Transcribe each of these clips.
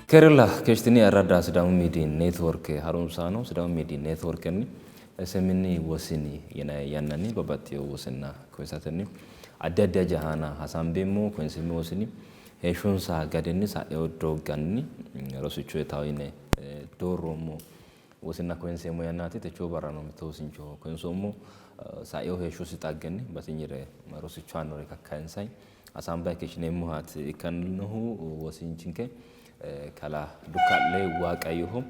Keerella keeshshitini ayirradda Sidaamu Miidiy Neetworke harunsaano, Sidaamu Miidiy Neetworkenni SMN Wosini yinanni yannanni babbaxxino wosinna koyisatenni addi addi haja aana hasaambeemmo. Koyinseemmo wosini heeshshonsa gadenni sa'ino doogganni rosicho uyitawo yine doorroommo wosinna koyinseemmo yannaati. Techoo barrano mitto wosincho koyinsoommo. Sa'ino heeshshosi xaggenni batinyire rosicho aannore kakkayinsanni hasaambanni keeshshineemmohaati ikkannohu wosinchinke kalaa Dukka'le Waaqayyoho.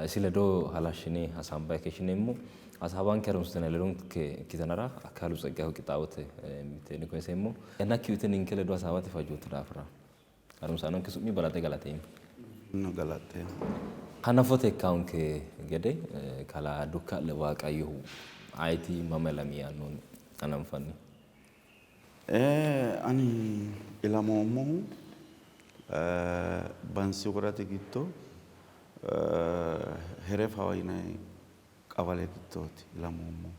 Isi ledo halashshine hasaambanni keeshshineemmo. Hasaawanke harunsitine ledonke ikkitanara Akkaalu Tseggayehu qixxaawote mitteenni koyinseemmo. Yannakki uyite ninke ledo hasaawate fajjootto daafira harunsaanonke su'mi balaxe galateemmo. Anino galaxxeemmo. Hanafote ikkaanke gede kalaa Dukka'le Waaqayyohu ayeti, mama ilami yaannohunni hananfanni. Ee, ani ilamoommohu Bansi woradi giddo Herefawa yinanni qawale giddooti ilamoommohu.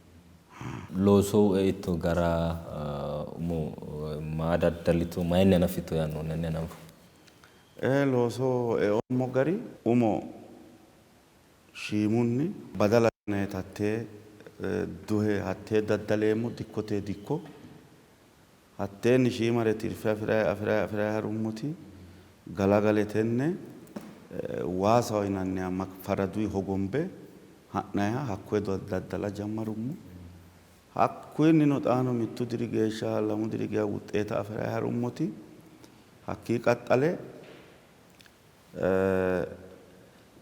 Looso eitto gara umo maa daddalitto, mayinni hanafitto yaannohunni hanni hananfo. Ee, looso eoommo gari umo Shiimunni badala hattee duhe hattee daddaleemmo dikkote dikko. Hatteenni shiimare tirfe afi'rayi afi'rayi afi'rayi harummoti galagale tenne waasaho yinanniha faraduyi hogombe ha'nayiha hakkoye daddala jammarummo. Hakkuyinnino xaano mittu diri geeshsha lamu diri geya wuxxeeta afi'rayi harummoti hakkii qaxxale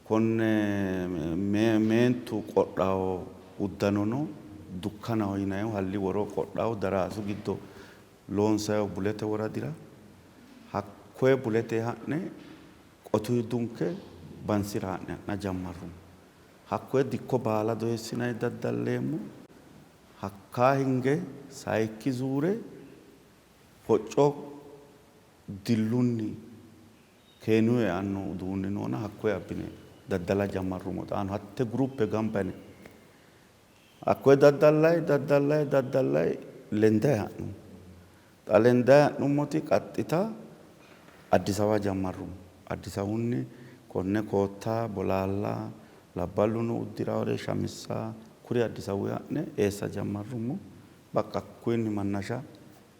Konne meentu qodhawo uddanono dukkanaho yinannihu halli woro qodhawo Daraasu giddo loonsanniho Bulete woradira. Hakkoye Bulete ha'ne qotuyi dunke Bansira haa'ne ha'na jammarrummo. Hakkoye dikko baala doyissinanni daddalleemmo. Hakkaa hinge sayikki zuure hocco dillunni Keeniyu eanno uduunni noona hakkoye abbine daddala jammarrummo. Xaano hatte guruppe gamba yine hakkoye daddallayi daddallayi daddallayi lendayi ha'nummo. Xa lendayi ha'nummoti qaxxita Addis Ababa jammarrummo. Addis Ababunni konne kootta, bolaalla, labballuno uddirawore shamissa kuri Addis Ababuyi ha'ne eessa jammarrummo. Baqqa hakkuyinni mannasha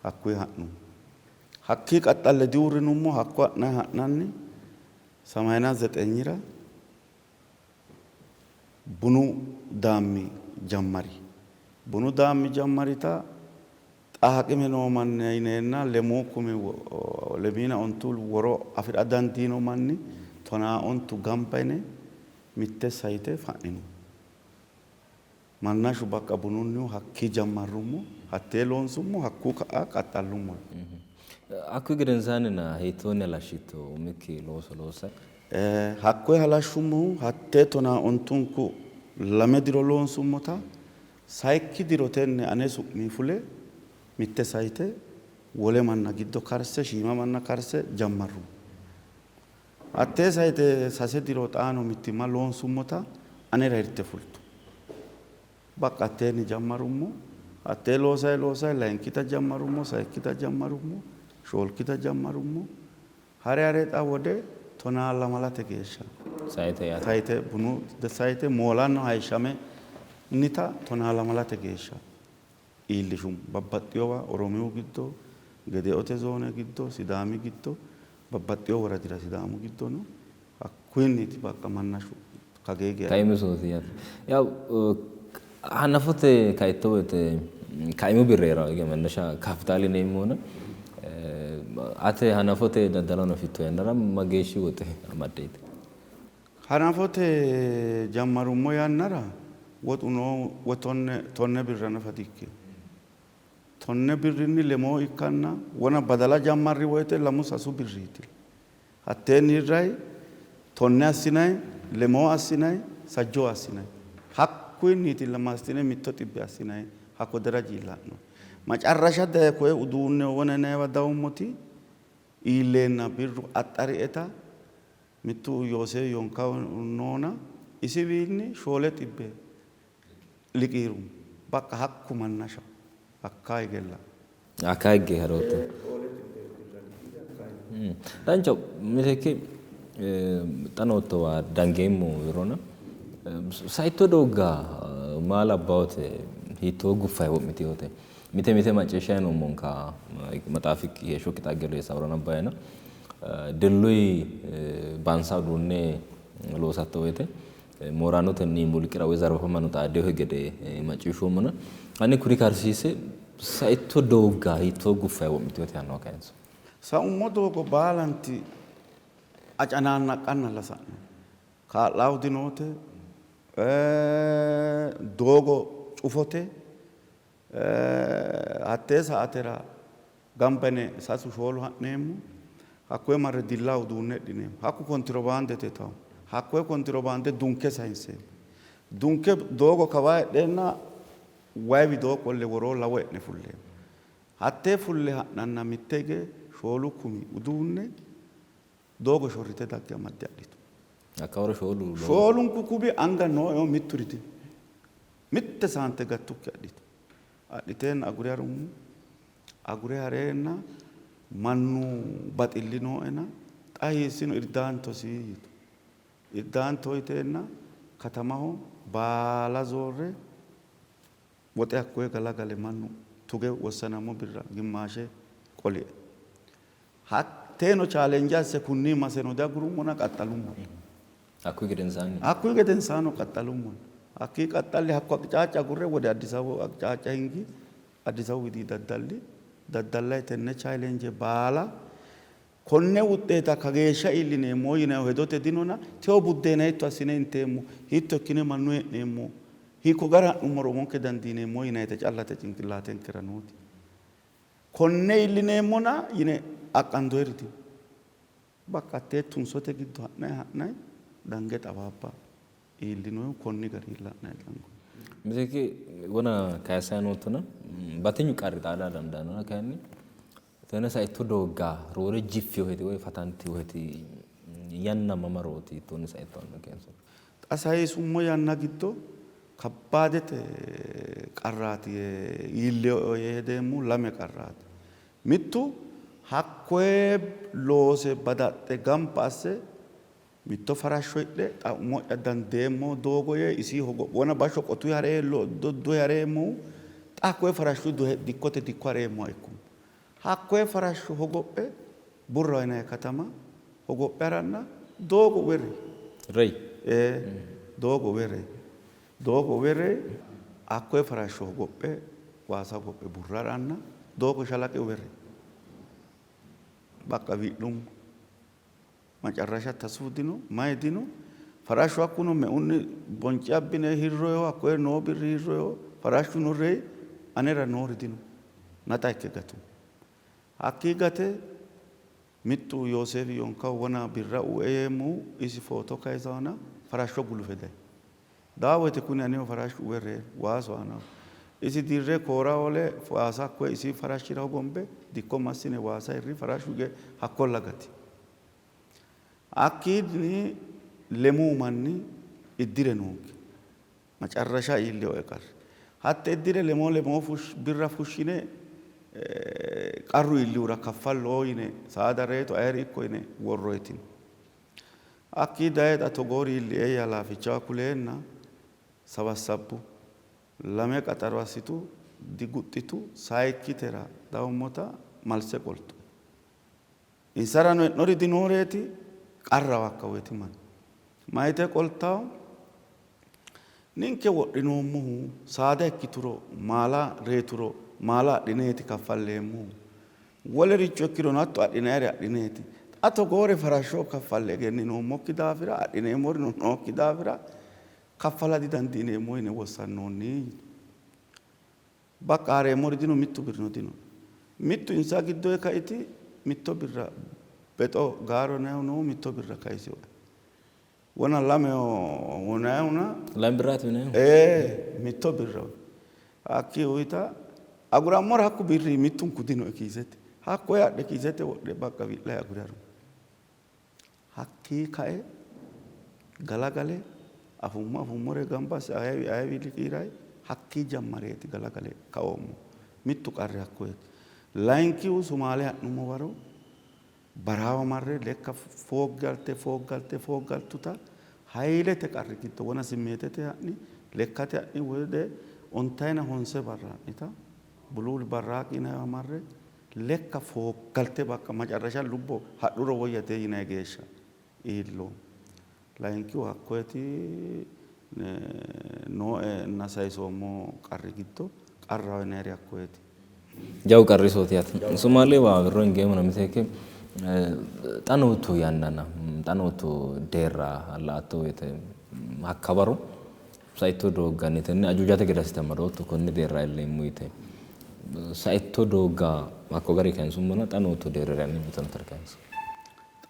hakkuyi ha'nummo. Hakkii qaxxalle diuurrinummo, hakko ha'nanni ha'nanni samaayina zexenyira bunu daammi jammari. Bunu daammi jammarita xa haqime noo manni yineenna lemuu kumi lemiina ontu woro afi'ra dandiino manni tonaa ontu gamba yine mitte sayite fa'nino. Mannashu baqqa bununnihu hakkii jammarrummo, hattee loonsummo, hakkuu ka'a qaxxallummo. Hakkuyi gedensaannina hiittoonni halashshitto umikki looso loosse? Hakkoye halashshummohu hattee tonaa ontunku lame diro loonsummota, sayikki diro tenne ane su'mii fule mitte sayite wole manna giddo karse shiima manna karse jammarrummo. Hattee sayite sase diro xaano mittimma loonsummota anera hirte fultu. Baqqa hatteenni jammarummo. Hattee loosayi loosayi layinkita jammarummo, sayikkita jammarummo, shoolkita jammarummo. Hare hare xa wode tonaa lamalate geeshsha Sayite yaate. sayite bunu sayite moolanno hayishshame nita tonaa lamalate geeshsha iillishummo. Babbaxxinowa Oromiyu giddo, Gedeote zoone giddo, Sidaami giddo, babbaxxino woradira Sidaamu giddo no. Hakkuyinniiti baqqa mannashu kagee geya. Kaimu isooti yaate. Yaw hanafote kaitto woyte kaimu birri hee'rawo hige mannasha kaapitaal yineemmona ate hanafote daddalo hanafitto yannara mageeshshi woxe amaddeeti? Hanafote jammarummo yannara woxu noo woy tonne tonne birra nafa dikkino. Tonne birrinni lemoo ikkanna wona badala jammarri woyte lamu sasu birriiti. Hatteenni hirrayi tonne assinayi, lemoo assinayi, sajjoo assinayi. Hakkuyinniitilla massine mitto xibbe assinayi hakko daraji iilla ha'noonni. Macarrasha daye koye uduunne wona yinayiwa dawummoti iilleenna birru axxarieta Mittu Yooseefi Yonkawo noona, isiwiinni shoole xibbe liqii'rummo. Baqqa hakku mannasha hakkaa higella. Hakkaa higge harootto. Danchaho. Miteekke Xa noottowa dangeemmo wirrona saitto doogga maa labbawote, hiittoo guffayi wo'mitinote? Mite mite macciishshanni noommonka maxaafikki heeshshokki xagge odeessa woro nabbaweena Dilluyi bansa uduunne loosatto woyte mooraanotenni mulqi'ra woy zarafamano xaaddinohe gede macciishshoommona hanni kuri karsiisse saitto doogga hiittoo guffayi wo'mitinote yaannoha kayinso. Saummo doogo baalanti acanaannaqqannalla sa'no. Kaa'laahu dinoote, doogo cufote, hattee saatera gamba yine sasu shoolu ha'neemmo. Hakkoye marre dillaa uduunne hidhineemmo. Hakku kontirobaandete yitawo. Hakkoye kontirobaande dunke sayinseemmo. Dunke doogo kawaa heedheenna wayi widoo qolle woroo lawo e'ne fulleemmo. Hattee fulle ha'nanna mitte hige shoolu kumi uduunne doogo shorrite dagge amadde adhitu. Hakkawaro shoolu lowo. Shoolunku kumi anga nooehu mitturi dino. Mitte saante gattukki adhitu. Adhiteenna agure harummo. Agure hareenna mannu baxilli nooena xa hiissino irdaantosi yitu. Irdaanto yiteenna katamaho baala zoorre woxe hakkoye galagale mannu tuge wossanammo birra gimmaashe qolie. Hatteeno challenge asse kunni maseno diagurummona qaxxalummona. Hakkuyi gedensaanni? Hakkuyi gedensaano qaxxalummona. Hakkii qaxxalli hakko aqicaaca agurre wode Addis Ababu aqicaaca hingi, Addis Ababu widii daddalli. Daddallayi tenne challenge baala konne wuxxeeta kageeshsha iillineemmo yinayihu hedote dinona, tewo buddeena hiitto assine inteemmo, hiitto ikkine mannu hee'neemmo, hiikko gara ha'nummoro umonke dandiineemmo yinayite callate cinqillaatenkera nooti. Konne iillineemmona yine aqqandoyeri dino. Baqqa hattee tunsote giddo ha'nayi ha'nayi dange xawaabba iillinohu konni garinni la'nayi dangoonni. Miteekke wona kayissanni noottona batinyu qarri xaadara dandaannona kayinni tenne saitto doogga roore jiffinoheti woy fatantinoheti yanna mamarooti hiittoonni saitto hanni kayinso. Xa sayisummo yanna giddo kabbaadete qarraati yee iillinoe yee hedeemmohu lame qarraati. Mittu hakkoye loose badaxxe gamba asse mitto farashsho hidhe xa umo'ya dandeemmo doogo yee isi hogophona bashsho qotuyi hare duhe hareemmohu xa hakkoye farashshu duhe dikkote dikko hareemmoha ikkummo. Hakkoye farashsho hogophe Burra yinanni katama hogophe haranna doogo uwe reyi. Reyi? Ee, doogo uwe reyi. Doogo uwe reyi, hakkoye farashsho hogophe waasa hogophe Burra haranna doogo shalaqe uwe reyi. Baqqa wi'lummo. Macarrasha tasfu dino, mayi dino. Farashshu hakkuno meunni bonce abbine hirroyiho, hakkoye noo birri hirroyiho. Farashshuno reyi, anera noori dino. Naxa ikke gatummo. Hakkii gate mittu Yooseefi Yonkahu wona birra uue yeemmohu isi foto kayisawana farashsho gulufe dayi. Daa woyite kuni anehu farashshu uwe reyino, waasu aanaho. Isi dirre koora hoole waasa hakkoye isi farashshira hogombe dikko massine waasa hirri, farashshu hige hakkolla gati. Hakkiinni lemuu manni iddire noonke. Macarrasha iillinoe qarri. Hatte iddire lemoo lemoo birra fushshine qarru iillihura kaffallo yine saada reyito ayeri ikko yine worroyiti no. Hakkii daye xa togoori iillie yee halaafichaho kuleenna sawassabbu. Lame qaxaro assitu, diguxxitu, sayikkitera dawummota malse qoltue. Insarano e'nori dinooreeti, qarraho hakka woyiti mannu. Mayite qoltawo? Ninke wodhinoommohu saada ikkituro maala reyituro maala adhineeti kaffalleemmohu. Wolericho ikkirono hatto adhinayire adhineeti. Xa togoore farashshoho kaffalle egenninoommokki daafira adhineemmorino nookki daafira kaffala didandiineemmo yine wossannoonni yitu. Baqqa haareemmori dino, mittu birrino dino. Mittu insa giddoyi kaiti mitto birra bexo gaaro yinannihu noohu mitto birra kayisiwe. Wona lameho wonayihuna. Lame birraati yinannihu? Ee, mitto birra. Hakkii uyita agurammora hakku birri mittunku dinoe kiisete. Hakkoye adhe kiisete wodhe baqqa wi'layi agure harummo. Hakkii kae galagale afummo afummore gamba asse ayewi ayewi liqii'rayi hakkii jammareeti galagale kaoommohu. Mittu qarri hakkoyeeti. Layinkihu Sumaale ha'nummo waro. Barahaho marre lekka fooggalte fooggalte fooggaltuta hayilete qarri giddo wona simmeetete ha'ni lekkate ha'ni wode ontayina honse barra ha'nita Buluuli Barraaqi yinanniwa marre lekka fooggalte baqqa macarrasha lubbo hadhuro woyyate yinanni geeshsha iilloommo. Layinkihu hakkoyeti nooenna sayisoommo qarri giddo qarraho yinanniri hakkoyeti. Jawu qarri isooti yaate. Somaalewa wirro hingeemmona miteekke xa nootto yannana xa nootto deerra la''atto woyte hakkawaro saitto doogganni tenne ajuujate gede assite amadootto konne deerra iilleemmo yite saitto doogga hakko gari kayinsummona xa nootto deerrira mito mitore kayinso.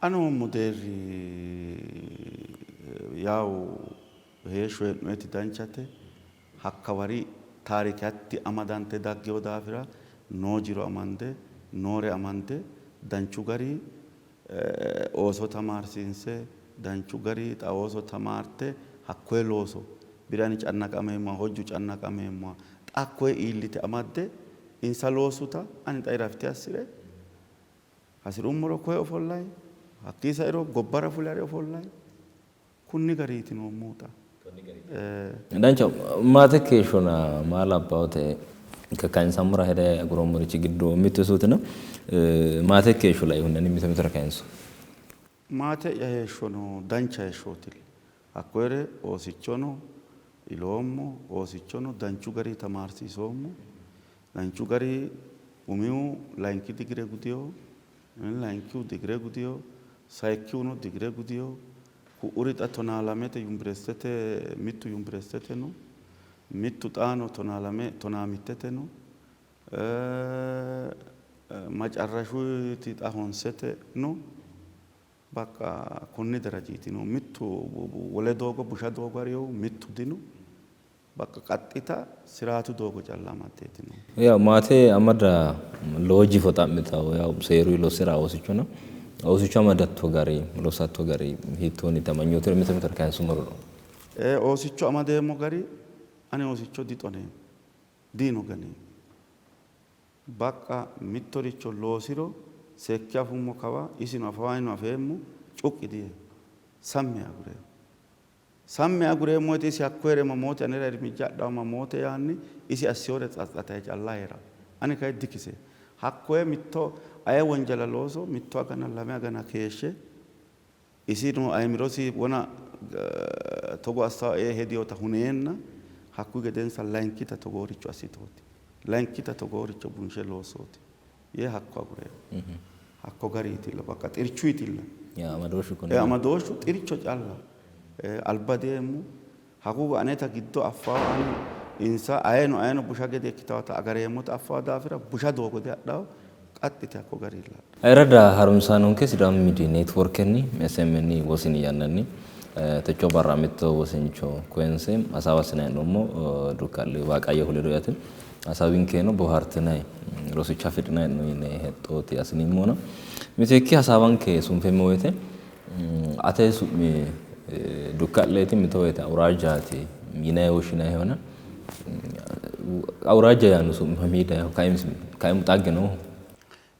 Xa noommo deerri yawu heeshsho hee'noyiti danchate. Hakkawari taarike hatti amadante daggino daafira noo jiro amande, noore amande danchu gari ooso tamaarsiinse danchu gari xa ooso tamaarte hakkoye looso bire ani cannaqameemmoha hojju cannaqameemmoha xa hakkoye iillite amadde insa loossuta ani xa irafite assi're hasi'rummoro koye ofollayi hakkii sairo gobbara fule hare ofollayi kunni gariiti noommohu xa. Dancha maatekki heeshshona maa labbawote kakkayinsammora hede aguroommorichi giddo mittu isootina maatekki heeshsho lainohunni mito mitore kayinso. Maate'ya heeshshono dancha heeshshootilla. Hakkoyere oosichono iloommo, oosichono danchu garinni tamaarsiisoommo. Danchu garinni umihu layinki digire gudino, layinkihu digire gudino, sayikkihuno digire gudino. Ku'uri xa tonaa lamete yuniversitete mittu yuniversitete no, mittu xaano tonaa lame tonaa mittete no. Macarrashuyti xa honsete no. Baqqa konni darajiiti no. Mittu wole doogo busha doogo harinohu mittu dino. Baqqa qaxxita siraatu doogo calla amaddeeti no. Yaw maate amada lowo jifo xa'mitawo yaw seeru lossira oosichona oosicho amadatto gari lossatto gari hiittoonniiti amanyootiro mito mitore kayinsummoro. Oosicho amadeemmo gari ani oosicho dixoneemmo, diino ganeemmo. Baqqa mittoricho loosiro seekke afummo kawa isino afawo anino afeemmo cuqqi diyeemmo, sammi agureemmo. Sammi agureemmo woyte isi hakkoyere mamoote anera irmijja adhawo mamoote yaanni isi assiyore tsatsatayi calla hee'ranno. Ani kayi dikiseemmo. Hakkoye mitto aye wonjala looso mitto agana lame agana keeshshe isino ayimirosi wona togo assawo yee hediyota huneenna hakkuyi gedensa layinkita togooricho assitooti, layinkita togooricho bunshe loossooti yee hakko agureemmo. Hakko gariitilla bakka xirchuyitilla. Amadooshshu konne. Amadooshshu xircho calla alba deemmo. Hakuku aneta giddo affawo ani insa ayeno ayeno busha gede ikkitawota agareemmota affawo daafira busha doogo dihadhawo qaxxite hakko garilla. Ayirradda harunsaanonke Sidaamu Miidiy Neetworkenni SMN wosini yannanni techo barra mitto wosincho koyinse hasaawa assinanni hee'noommo Dukkalli Waaqayyohu ledo yaate. Hasaawinkeno boohaartinayi rosicho afidhinayi no yine hexxooti assineemmona miteekke hasaawanke sunfeemmo woyte ate su'mi Dukka'leeti mito woyte Awuraajjaati yinayi woshshinayihona Awuraajja yaanno su'mi mamii dayino kaimu xagge nooho?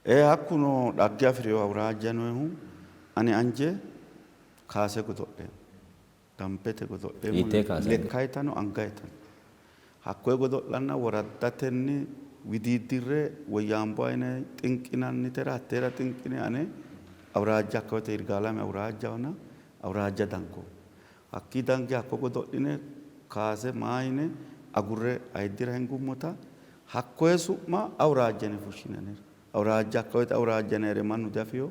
Ee hakkuno dhagge afi'rino awuraajja noohu ani anje kaase godo'leemmo. Dambete godo'leemmo. Hiittee kaase? Lekkayitano angayitano. Hakkoye godo'lanna woraddatenni widiiddirre woyyaambo ayine xinqinannitera hatteera xinqine ane awuraajja hakka woyte Yirgaalame awuraajjahona awuraajja dangoommo. Hakkii dange hakko godo'line kaase maayine agurre ayiddira hingummota hakkoye su'ma awuraajja yine fushshini anera. Awuraajja hakka woyte awuraajja yinayire mannu diafino.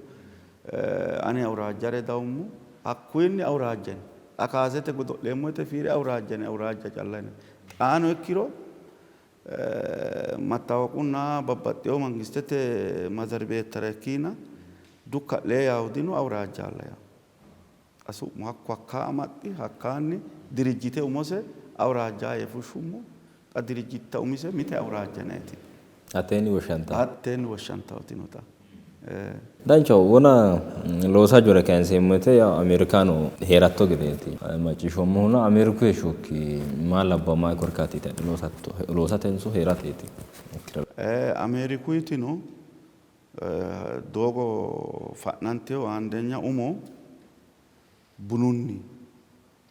Ani awuraajjare dawummo. Hakkuyinni awuraajja yini. Xa kaasete godo'leemmo woyte fiire awuraajja yini awuraajja calla yini. Xaano ikkiro mattawoqunna babbaxxewo mangistete mazaribeettara ikkiina Dukka'le yawo dino awuraajjalla yawo. Xa su'mu hakku hakkaa amaxxi hakkaanni dirijjite umose awuraajja yee fushshummo. Xa dirijjitta umise mite awuraajja yinayiti. Hatteenni woshshantanno. Hatteenni woshshantawoti no xa. Danchaho. Wona loosa hajore kayinseemmo woyte yaw Ameerikano hee'ratto gedeeti macciishshoommohuna Ameeriku heeshshokki maa labbawo mayi korkaatiiti adhe loosatto? Loosatenso hee'rateeti? Ameerikuyitino Doogo fa'nanteyo አንደኛ umo bununni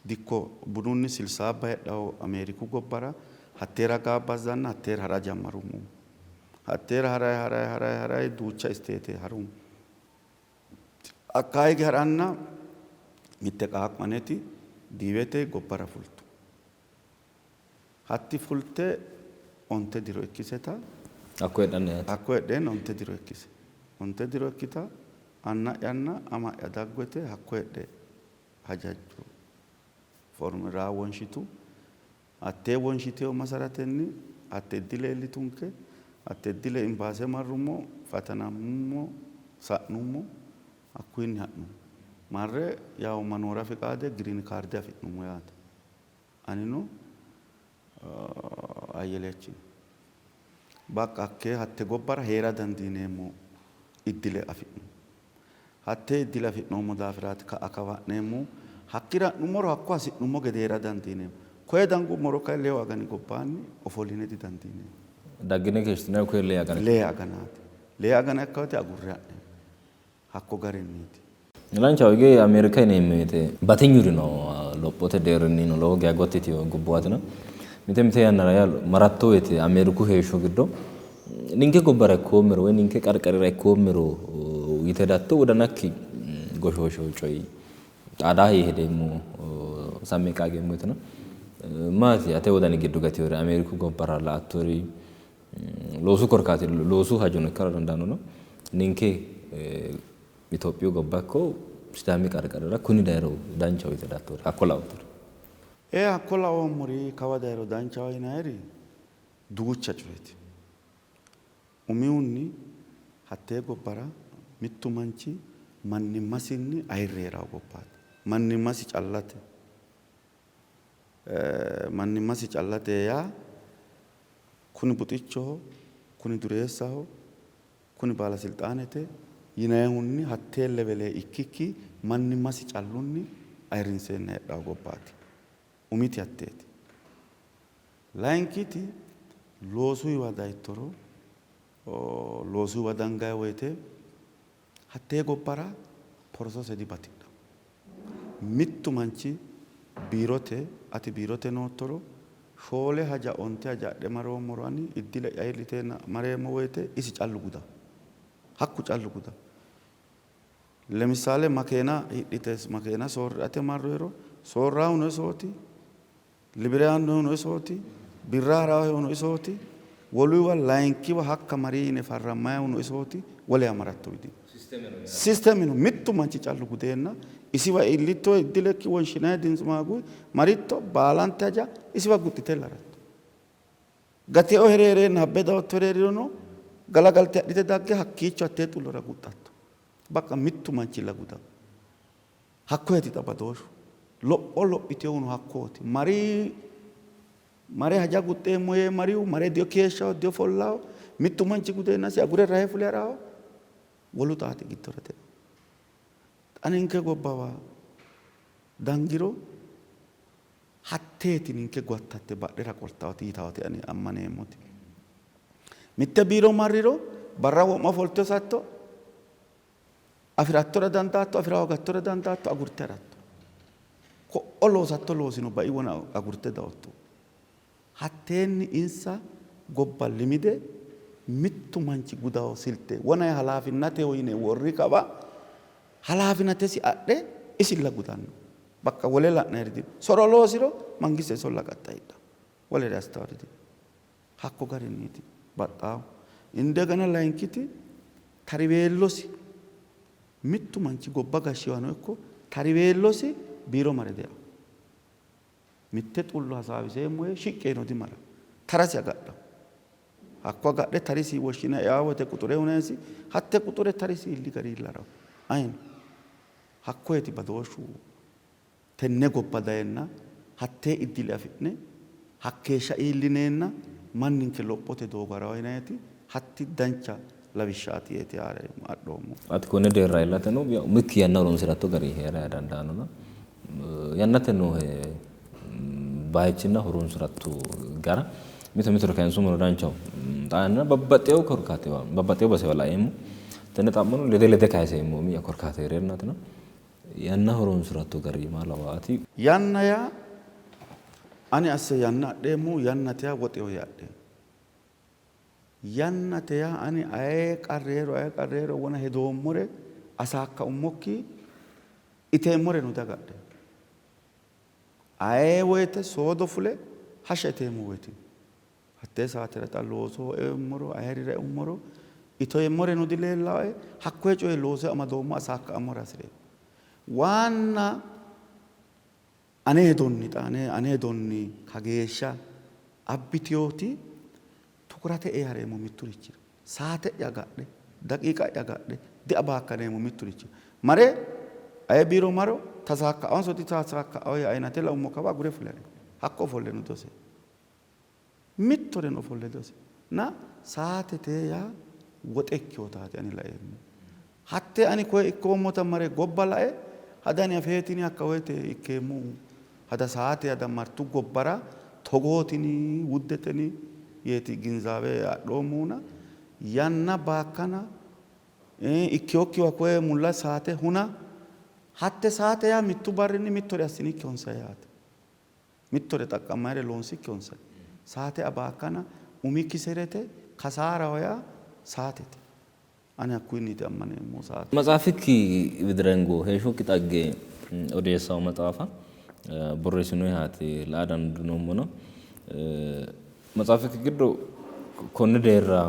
dikko bununni silsaabba heedhawo Ameeriku gobbara hatteera gaabbazanna hatteera hara jammarummo. Hatteera haray haray haray haray duucha isteete harummo. Hakkaa hige haranna mitte qaaqqo aneti diiwete gobbara fultu. Hatti fulte 9 diro ikkiseta Hakko heedhanni yaate. Hakko heedheenna 9 diro ikkise. 9 diro ikkita anna'yanna ama'ya daggote hakko heedhe hajajjo formira wonshitu. Hattee wonshiteyo masaratenni hatte iddile iillitunke. Hatte iddile imbaase marrummo, fatanamummo, sa'nummo, hakkuyinni ha'nummo. Marre yawu manoora fiqaade giriin kaarde afi'nummo yaate. Anino Ayyelechino. Baqqa hakkee hatte gobbara hee'ra dandiineemmo iddile afi'nummo. Hattee iddile afi'noommo daafiraati ka'a kawa ha'neemmohu. Hakkira ha'nummoro hakko hasi'nummo gede hee'ra dandiineemmo. Koye dangummoro kay leewu agani gobbaanni ofolline didandiineemmo. Daggine keeshshitinanni koye lee agana? Lee aganaati. Lee agana ikka woyte agurre ha'neemmo. Hakko garinniiti. Danchaho hige Ameerika yineemmo woyte batinyuri no lophote deerrinnino lowo geya gotti yitino gobbuwaati no. Mite mite yannara yaa maratto woyte Ameeriku heeshsho giddo ninke gobbara ikkoommero woy ninke qarqarira ikkoommero yite hedatto wodanakki goshooshewo coyi xaadaahe yee hedeemmo sammi qaageemmo woyte no. Maati ate wodani giddo gatinori Ameeriku gobbara la''attori loosu korkaati loosu hajono ikkara dandaanno no. Ninke Itophiyu gobba ikko Sidaami qarqarira kuni dayiro danchaho yite hedattori hakko laoottori? Ee, hakko laoommori kawa dayiro danchaho yinanniri duucha coyeeti. Umihunni hattee gobbara mittu manchi mannimmasinni ayirre hee'ranno gobbaati. Mannimmasi callate. Mannimmasi callate yaa kuni buxichoho, kuni dureessaho, kuni baalasilxaanete yinayihunni hattee levele ikkikki mannimmasi callunni ayirrinseenna heedhanno gobbaati. Umiti hatteeti. Layinkiti loosuyiwa dayittoro loosuyiwa dangayi woyte hattee gobbara porosose dibatidhanno. Mittu manchi biirote ati biirote noottoro shoole haja onte haja adhe maroommoro ani iddile'ya iilliteenna mareemmo woyte isi callu gudanno. Hakku callu gudanno. Lemissaale makeena hidhite makeena soorri'rate marroyero soorraahuno isooti, libire aannohuno isooti, birra haraahuno isooti, woluyiwa layinkiwa hakka mari yine farrammayihuno isooti, wolewa marattowi dino. Sistemeno mittu manchi callu gudeenna isiwa iillitto iddilekki wonshinayi dintsumaaguyi maritto baalante haja isiwa guxxite laratto. Gateo hereereenna habbe dawotto hereerirono galagalte adhite dagge hakkiicho hattee xullora guxxatto. Baqqa mittu manchilla gudanno. Hakkoyeti xa badooshshu. Lopho lophitinohuno hakkooti. Mari mare haja guxxeemmo yee marihu mare dikeeshshaho, diofollaho. Mittu manchi gudeennasi agure rahe fule ha'raho. Wolu xaati giddora de'anno. Xa ninke gobbawa dangiro hatteeti ninke guattatte badhera qoltawoti yitawoti ani ammaneemmoti. Mitte biiro marriro barra wo'ma ofolte hosatto, afi'rattora dandaatto, afi'ra hoogattora dandaatto, agurte haratto. Ko'o loosatto loosino bai wona agurte dawotto. Hatteenni insa gobba limide mittu manchi gudaho silte wonay halaafinnateho yine worri kawa halaafinatesi adhe isilla gudanno. Bakka wole la'nayiri dino. Soro loosiro mangiste isolla qaxxayidhanno. Wolere assitawori dino. Hakko garinniiti baxxaahu. Indegena layinkiti tariweellosi mittu manchi gobba gashshiwano ikko tariweellosi biiro mare deanno. Mitte xullo hasaawiseemmo yee shiqqi yiino dimara. Tarasi agadhanno. Hakko agadhe tarisi woshshine eaa woyte quxure hunesi, hatte quxure tarisi iilli gari iillara ayino. Hakkoyeti badooshshu tenne gobba dayenna hattee iddile afi'ne hakkeeshsha iillineenna manninke lophote doogo harawo yinanniti hatti dancha lawishshaati yeeti haa're adhoommohu. Ati konne deerra iillateno umikki yanna horonsi'ratto gari hee'ra dandaannona yannate noohe bayichinna horonsi'ratto gara mito mitore kayinsummoro danchaho. Xaa yannara babbaxxeewo korkaatiwa babbaxxeewo basewa laeemmo. Tenne xa'mono lede lede kayiseemmo umi'ya korkaata hee'reennaatina yanna horonsi'ratto gari maa lawaati? Yanna yaa ani asse yanna adheemmohu yannate yaa woxeho yee adheemmo. Yannate yaa ani aye qarri hee'ro aye qarri hee'ro wona hedoommore asaakka ummokki iteemmoreno diagadheemmo. Aye woyte soodo fule hashsha iteemmo woyti no. Hattee saatera xa loosoho eummoro ayerira eummoro iteemmoreno dileellaae, hakkoye coye loose amadoommo asaakka''ammora hasi'reemmo. Waanna ane hedonni xa ane ane hedonni kageeshsha abbitiyoti tukurate ee hareemmo mitturichira. Saate'ya agadhe, daqiiqa'ya agadhe diabaakkaneemmo mitturichira. Mare aye biiro maro tasaakka'anso ditasaakka'ao yee ayinate laummo kawa agure fule hareemmo. Hakko ofolle no dose. Mittoreno ofolle dose. Na saatete yaa woxe ikkinotaati ani laeemmo. Hatte ani koye ikkoommota mare gobba lae hada ani afeetini hakka woyte ikkeemmohu hada saate hada martu gobbara togootini wuddeteni yeeti ginzaawe adhoommohuna yanna baakkana ikkinokkiwa koye mulla saate huna hatte saate yaa mittu barrinni mittore assinikki honsanni yaate. Mittore xaqqammayire loonsikki honsanni. Saate abaakkana umi kiserete kasaaraho yaa saatete. Ani hakkuyinniiti ammaneemmohu saate. Maxaafikki widira hingo, heeshshokki xagge odeessawo maxaafa borreessinoyihaati la'a dandiinoommona, maxaafikki giddo konne deerra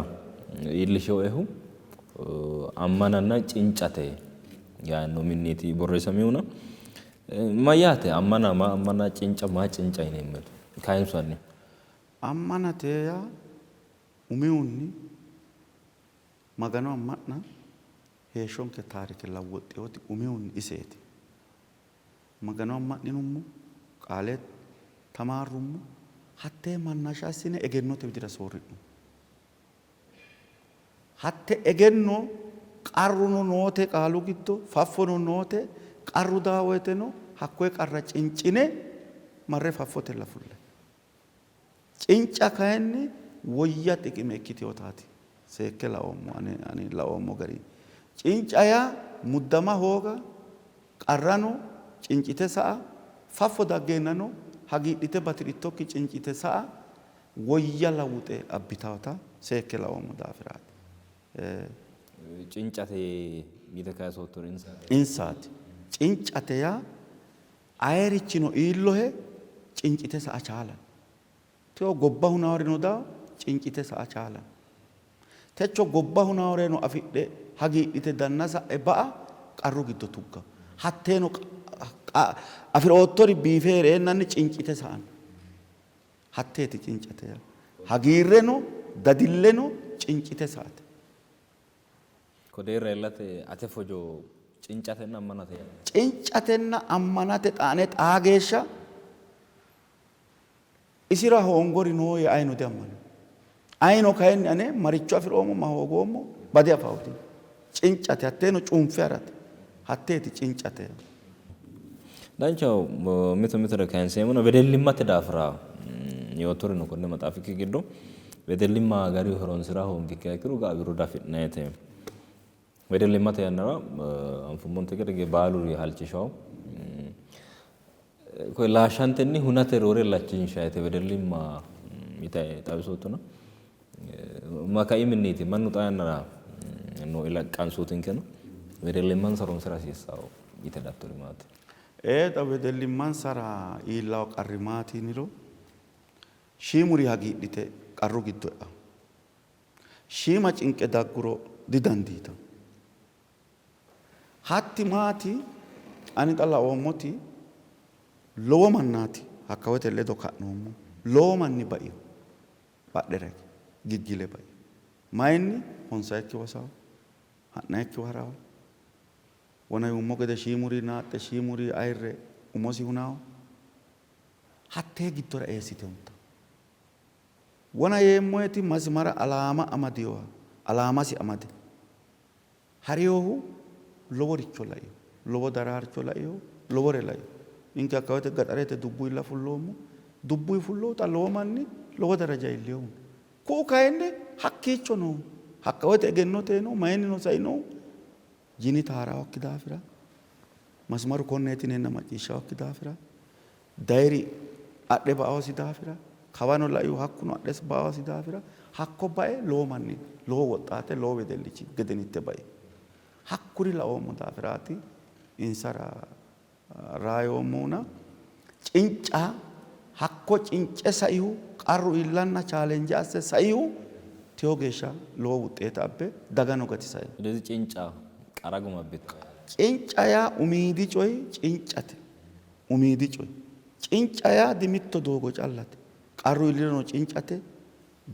iillishinohehu ammananna cincate yaanno uminniiti borreessaminohuna mayyaate ammana maa ammana cinca maa cinca yineemmote kayinsu hanni? Ammanate yaa umihunni Magano amma'na heeshshonke taarike lawwoxxinoti umihunni iseeti. Magano amma'ninummo, qaale tamaarrummo, hattee mannasha assine egennote widira soorri'nummo. Hatte egenno qarruno noote qaalu giddo, faffono noote, qarru daa woyiteno hakkoye qarra cincine marre faffotella fullayi. Cinca kayinni woyya xiqime ikkitinotaati seekke laoommo ane ani laoommo garinni. Cinca yaa muddama hooga, qarrano cincite sa'a, faffo daggeennano hagiidhite bati'rittokki cincite sa'a woyya lawuxe abbitawota seekke laoommo daafiraati. Cincate yite kayisoottori insaati? Insaati. Cincate yaa Ayerichino iillohe cincite sa'a chaalanno. Techo gobba hunaworino dawo cincite sa'a chaalanno. Techo gobba hunaworeno afidhe hagiidhite danna sa'e ba'a qarru giddo tugganno. Hatteeno afi'roottori biife hee'reennanni cincite sa'anno. Hatteeti cincate yaa. Hagiirreno dadilleno cincite sa'ate. Ko deerra iillate ate fojo cincatenna ammanate yaate. Cincatenna ammanate xaane xaa geeshsha isira hoongori noo yee ayino diammanino. Ayino kayinni ane maricho afi'roommo ma hoogoommo bade afawo dino. Cincate hatteeno cuunfe harate. Hatteeti cincate. Danchaho mito mitore kayinseemmona wedellimmate daafira yoottori no konni maxaafikki giddo. Wedellimma gari horonsi'ra hoongikkiha ikkiro ga'a wirro diafi'nannite. Wedellimmate yannara anfummonte gede baaluri halchishawo. Koye laashshantenni hunate roore illachinshayite wedellimma yite xawisoottona ma kaiminniiti mannu xaa yannara noo ila qansootinkeno wedellimmansa horonsira hasiissawo yite hedattori maati? Ee xa wedellimmansara iillawo qarri maati yiniro shiimuri hagiidhite qarru giddo e'anno. Shiima cinqe dagguro didandiitanno. Hatti maati? Ani xa laoommoti lowo mannaati hakka woyte ledo ka'noommo. Lowo manni baino. Badhera hige giggile baino. Mayinni? Honsayikkiwa sao, ha'nayikkiwa ha'rawo. Wona yuummo gede shiimuri naaxxe, shiimuri ayirre umosi hunawo. Hattee giddora eessite huntanno. Wona yeemmoheti masimara alaama amadinoha alaamasi amade harinohu loworicho laino, lowo daraarcho laino, lowore laino. Ninke hakka woyte gaxarete dubbuyilla fulloommo. Dubbuyi fullohu xa lowo manni lowo daraja iillinohu no. Ku'u kayinni hakkiicho noohu. Hakka woyte egennote no, mayinnino sainohu. Jini taarawokki daafira, masimaru konneeti yineenna macciishshawokki daafira, dayiri adhe ba''awosi daafira, kawano laihu hakkuno adhe ba''awosi daafira, hakko bae lowo manni, lowo woxxaate, lowo wedellichi gedenitte bai. Hakkuri laoommo daafiraati insara raayoommohuna cinca hakko cince saihu qarru iillanna challenge asse saihu teyo geeshsha lowo wuxeete abbe dagano gatisai. ስለዚህ cinca qara guma abbitino yaate. Cinca yaa umiidi coyi cincate. Umiidi coyi. Cinca yaa di mitto doogo callate. Qarru iillirono cincate,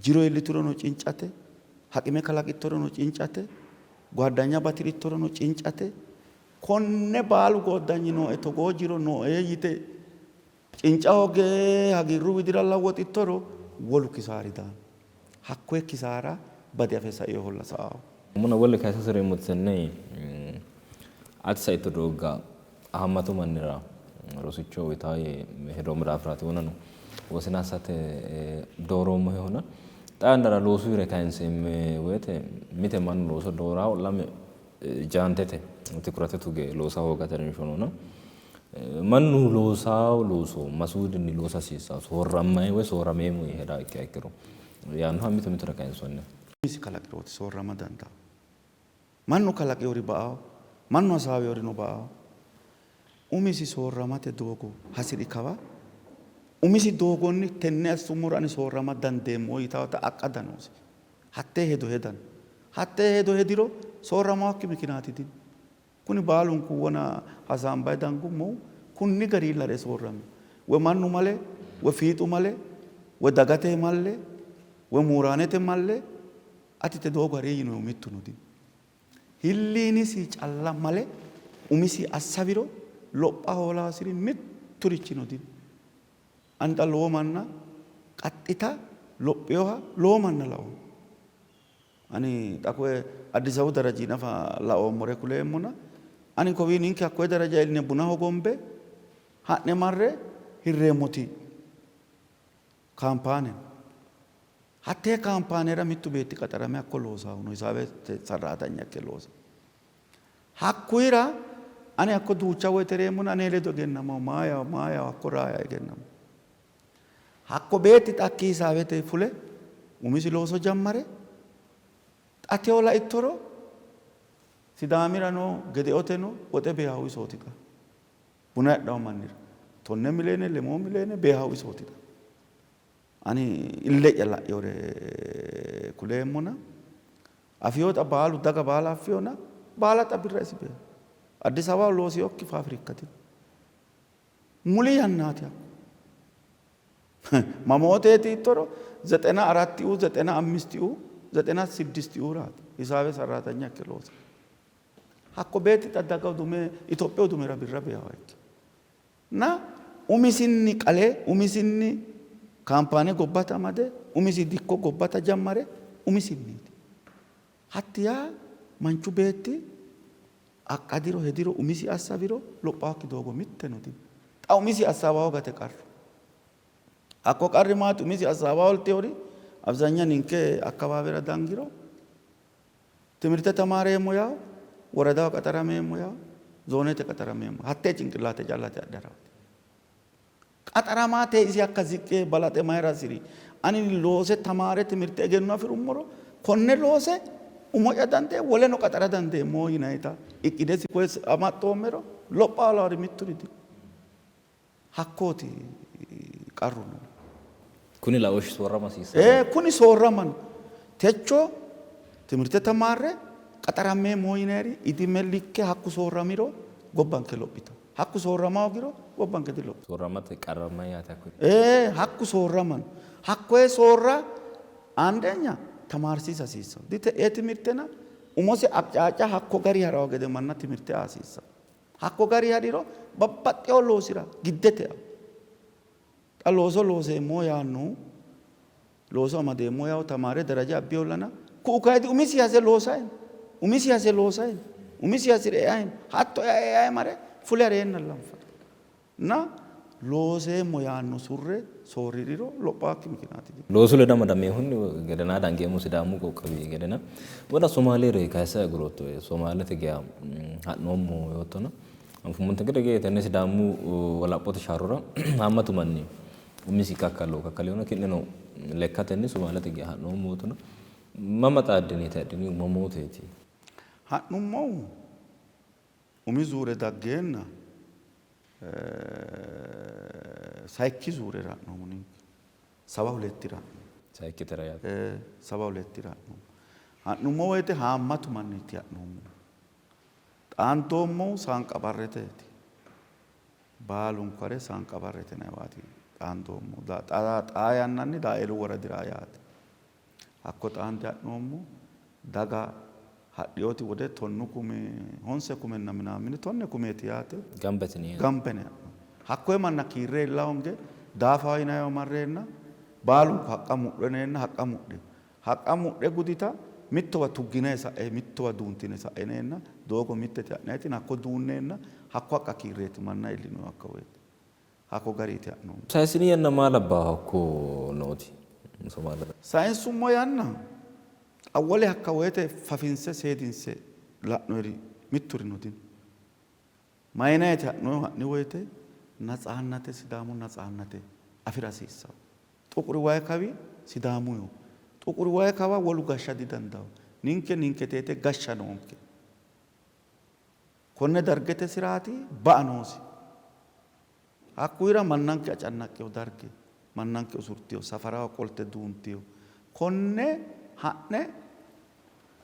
jiro iilliturono cincate, haqime kalaqittorono cincate, gwaddanya bati'rittorono cincate. Konne baalu gooddanyi nooe, togoo jiro nooe yite cinca hoogge hagiirru widira lawwaxittoro wolu kisaari daanno. Hakkoye kisaara bade afe sainoholla sa''aahu. Muna wole kayisa hasireemmoti tenne ati saitto doogga haammatu mannira rosicho uyitawo yee hedoommo daafiraati. Wonano wosina assate dooroommohehuna. Xaa yannara loosuuyire kayinseemmo woyte mite mannu looso doorawo, lame jaantete tikurate tuge loosa hoogate harinsho noona mannu loosawo looso masuudinni loosa hasiissawo soorrammayi woy soorrameemmo yee hedaa ikkiha ikkiro yaannoha mito mitore kayinsoonni. Umisi kalaqirooti soorrama dandaannohu. Mannu kalaqinori ba''anno, mannu hasaawinorino ba''anno. Umisi soorramate doogo hasi'ri kawa umisi doogonni tenne assummoro ani soorrama dandeemmo yitawota aqqada noosi. Hattee hedo heda no. Hattee hedo hediro soorramaakki mikinaati dino. Kuni baalunku wona hasaambayi dangummohu kunni garii lare soorramino. Woy mannu male, woy fiixu male, woy dagate malle, woy mooraanete malle ati te doogo hari yinohu mittuno dino. Hilliinisi calla male umisi assawiro lopha hoolaasiri mitturichino dino. Ani xa lowo manna qaxxita lophinoha lowo manna laoommo. Ani xa koye Addis Ababu daraji nafa laoommore kuleemmona, ani kowii ninke hakkoye daraja iilline buna hogombe ha'ne marre hirreemmoti kaampaane no. Hattee kaampaanera mittu beetti qaxarame hakko loosanno no, hisaabete sarraatanya ikke loosanno. Hakkuyira ani hakko duucha woyte reemmona ane ledo egennamawo, maayawo, maayawo, hakko raaya egennamawo. Hakko beetti xa hakkii hisaabete fule umisi looso jammare xa teyo laittoro Sidaamirano Gedeoteno woxe beehahu isooti xa. Buna hidhawo mannira 10 miliyoone lemoo miliyoone beehahu isooti xa. Ani ille'ya la'inore kuleemmona afiyo xa baalu daga baala affiyona baala xa birra isi beeha. Addis Ababaho loosinokki faafirikka dino. Muli yannaati hakku. Mamooteeti yittoro ዘጠና አራትኡ ዘጠና አምስትኡ ዘጠና ስድስትኡራati hisaabe sarraatanya ikke loosa. Hakko beetti xa daga udume Itophiyu udumera birra beehawa ikke. Na umisinni qale umisinni kaampaane gobbate amade umisi dikko gobbata jammare umisinniiti. Hatti yaa manchu beetti aqqadiro hediro umisi assawiro lophaakki doogo mitteno dino. Xa umisi assawa hoogate qarru. Hakko qarri maati? Umisi assawa hoolteori abzanya ninke akkawaawera dangiro timirte tamaareemmo yaa woradaho qaxarameemmo yaa zoonete qaxarameemmo hattee cinqillaate callate adharaati. Qaxaramaate isi hakka ziqqe balaxe mayira hasi'ri? Ani loose tamaare timirte egenno afi'rummoro konne loose umo'ya dandee woleno qaxara dandeemmo yinayita iqqidesi koye amaxxoommero lopha hoolaari mitturi dino. Hakkooti qarru noohu. Kuni laooshshi soorrama hasiissanno. Ee, kuni soorrama no. Techo timirte tamaarre qaxarammeemmo yinayiri idime likke hakku soorramiro gobbanke lophitanno. Hakku soorrama hoogiro gobbanke dilophitanno. Soorramate qarrammayi yaate hakkuyi. Ee, hakku soorrama no. Hakkoye soorra andenya tamaarsiisa hasiissanno. Dite'ee timirtena umose aqcaaca hakko gari harawo gede manna timirte aa hasiissanno. Hakko gari hadhiro babbaxxewo loosira giddete eanno. Xa looso looseemmo yaannohu looso amadeemmo yaannohu tamaare daraja abbihollana ku'u kayinni umisi hase loosayi no. Umisi hase loosayi no. Umisi hasire eayi no. Hatto eayi eayi mare fule hareennalla anfanni. Na looseemmo yaanno surre soorri'riro lophaakki mikinaati dino. Loosu ledo amadaminohunni gedena dangeemmo Sidaamu qoqqowi gedena wona Somaalere kayisse agurootto Somaalete geya ha'noommo yoottona anfummonte gede ge tenne Sidaamu wolaphote sharrora haammatu manni umisi kakkalo kakkalino ki'neno lekkatenni Somaalete geya ha'noommo yoottona mama xaaddiniiti hadhinihu mamooteeti? Ha'nummohu umi zuure daggeenna sayikki zuurera ha'noommo ninke. Saba hulettira ha'noommo. Sayikkitera yaate. Saba hulettira ha'noommo. Ha'nummo woyite haammatu manniiti ha'noommo. Xaandoommohu Saanqabarreteeti. Baalunku hare Saanqabarrete yinanniwaati xaandoommohu. Xaa yannanni Daaeelu woradira yaate. Hakko xaande ha'noommo. Daga hadhinoti wode tonnu kumi, honse kumenna minaamini tonne kumeeti yaate. Gamba yitini yaate. Gamba yine ha'noommo. Hakkoye manna kiirre iilla hoonge Daafaho yinanniwa marreenna baalunku haqqa mudho yineenna haqqa mudhino. Haqqa mudhe gudita mittowa tugginanni sa'e mittowa duuntine sa'e yineenna doogo mittete ha'nannitina hakko duunneenna hakko haqqa kiirreeti manna iillinohu hakka woyte. Hakko gariiti ha'noommo. Sayissini yanna maa labbaa hakko nooti Somaalete? Sayinsummo yanna xa wole hakka woyte fafinse seedinse la'noyiri mitturino dino. Mayinayti ha'noyihu ha'ni woyte natsaannate Sidaamu natsaannate afi'ra hasiissanno. Xuquri wayi kawi Sidaamuyiho. Xuquri wayi kawa wolu gashsha didandaanno. Ninke ninketeete gashsha noonke. Konne dargete siraati ba'a noosi. Hakkuyira mannanke acannaqqino darge, mannanke usurtino, safaraho qolte duuntino. Konne ha'ne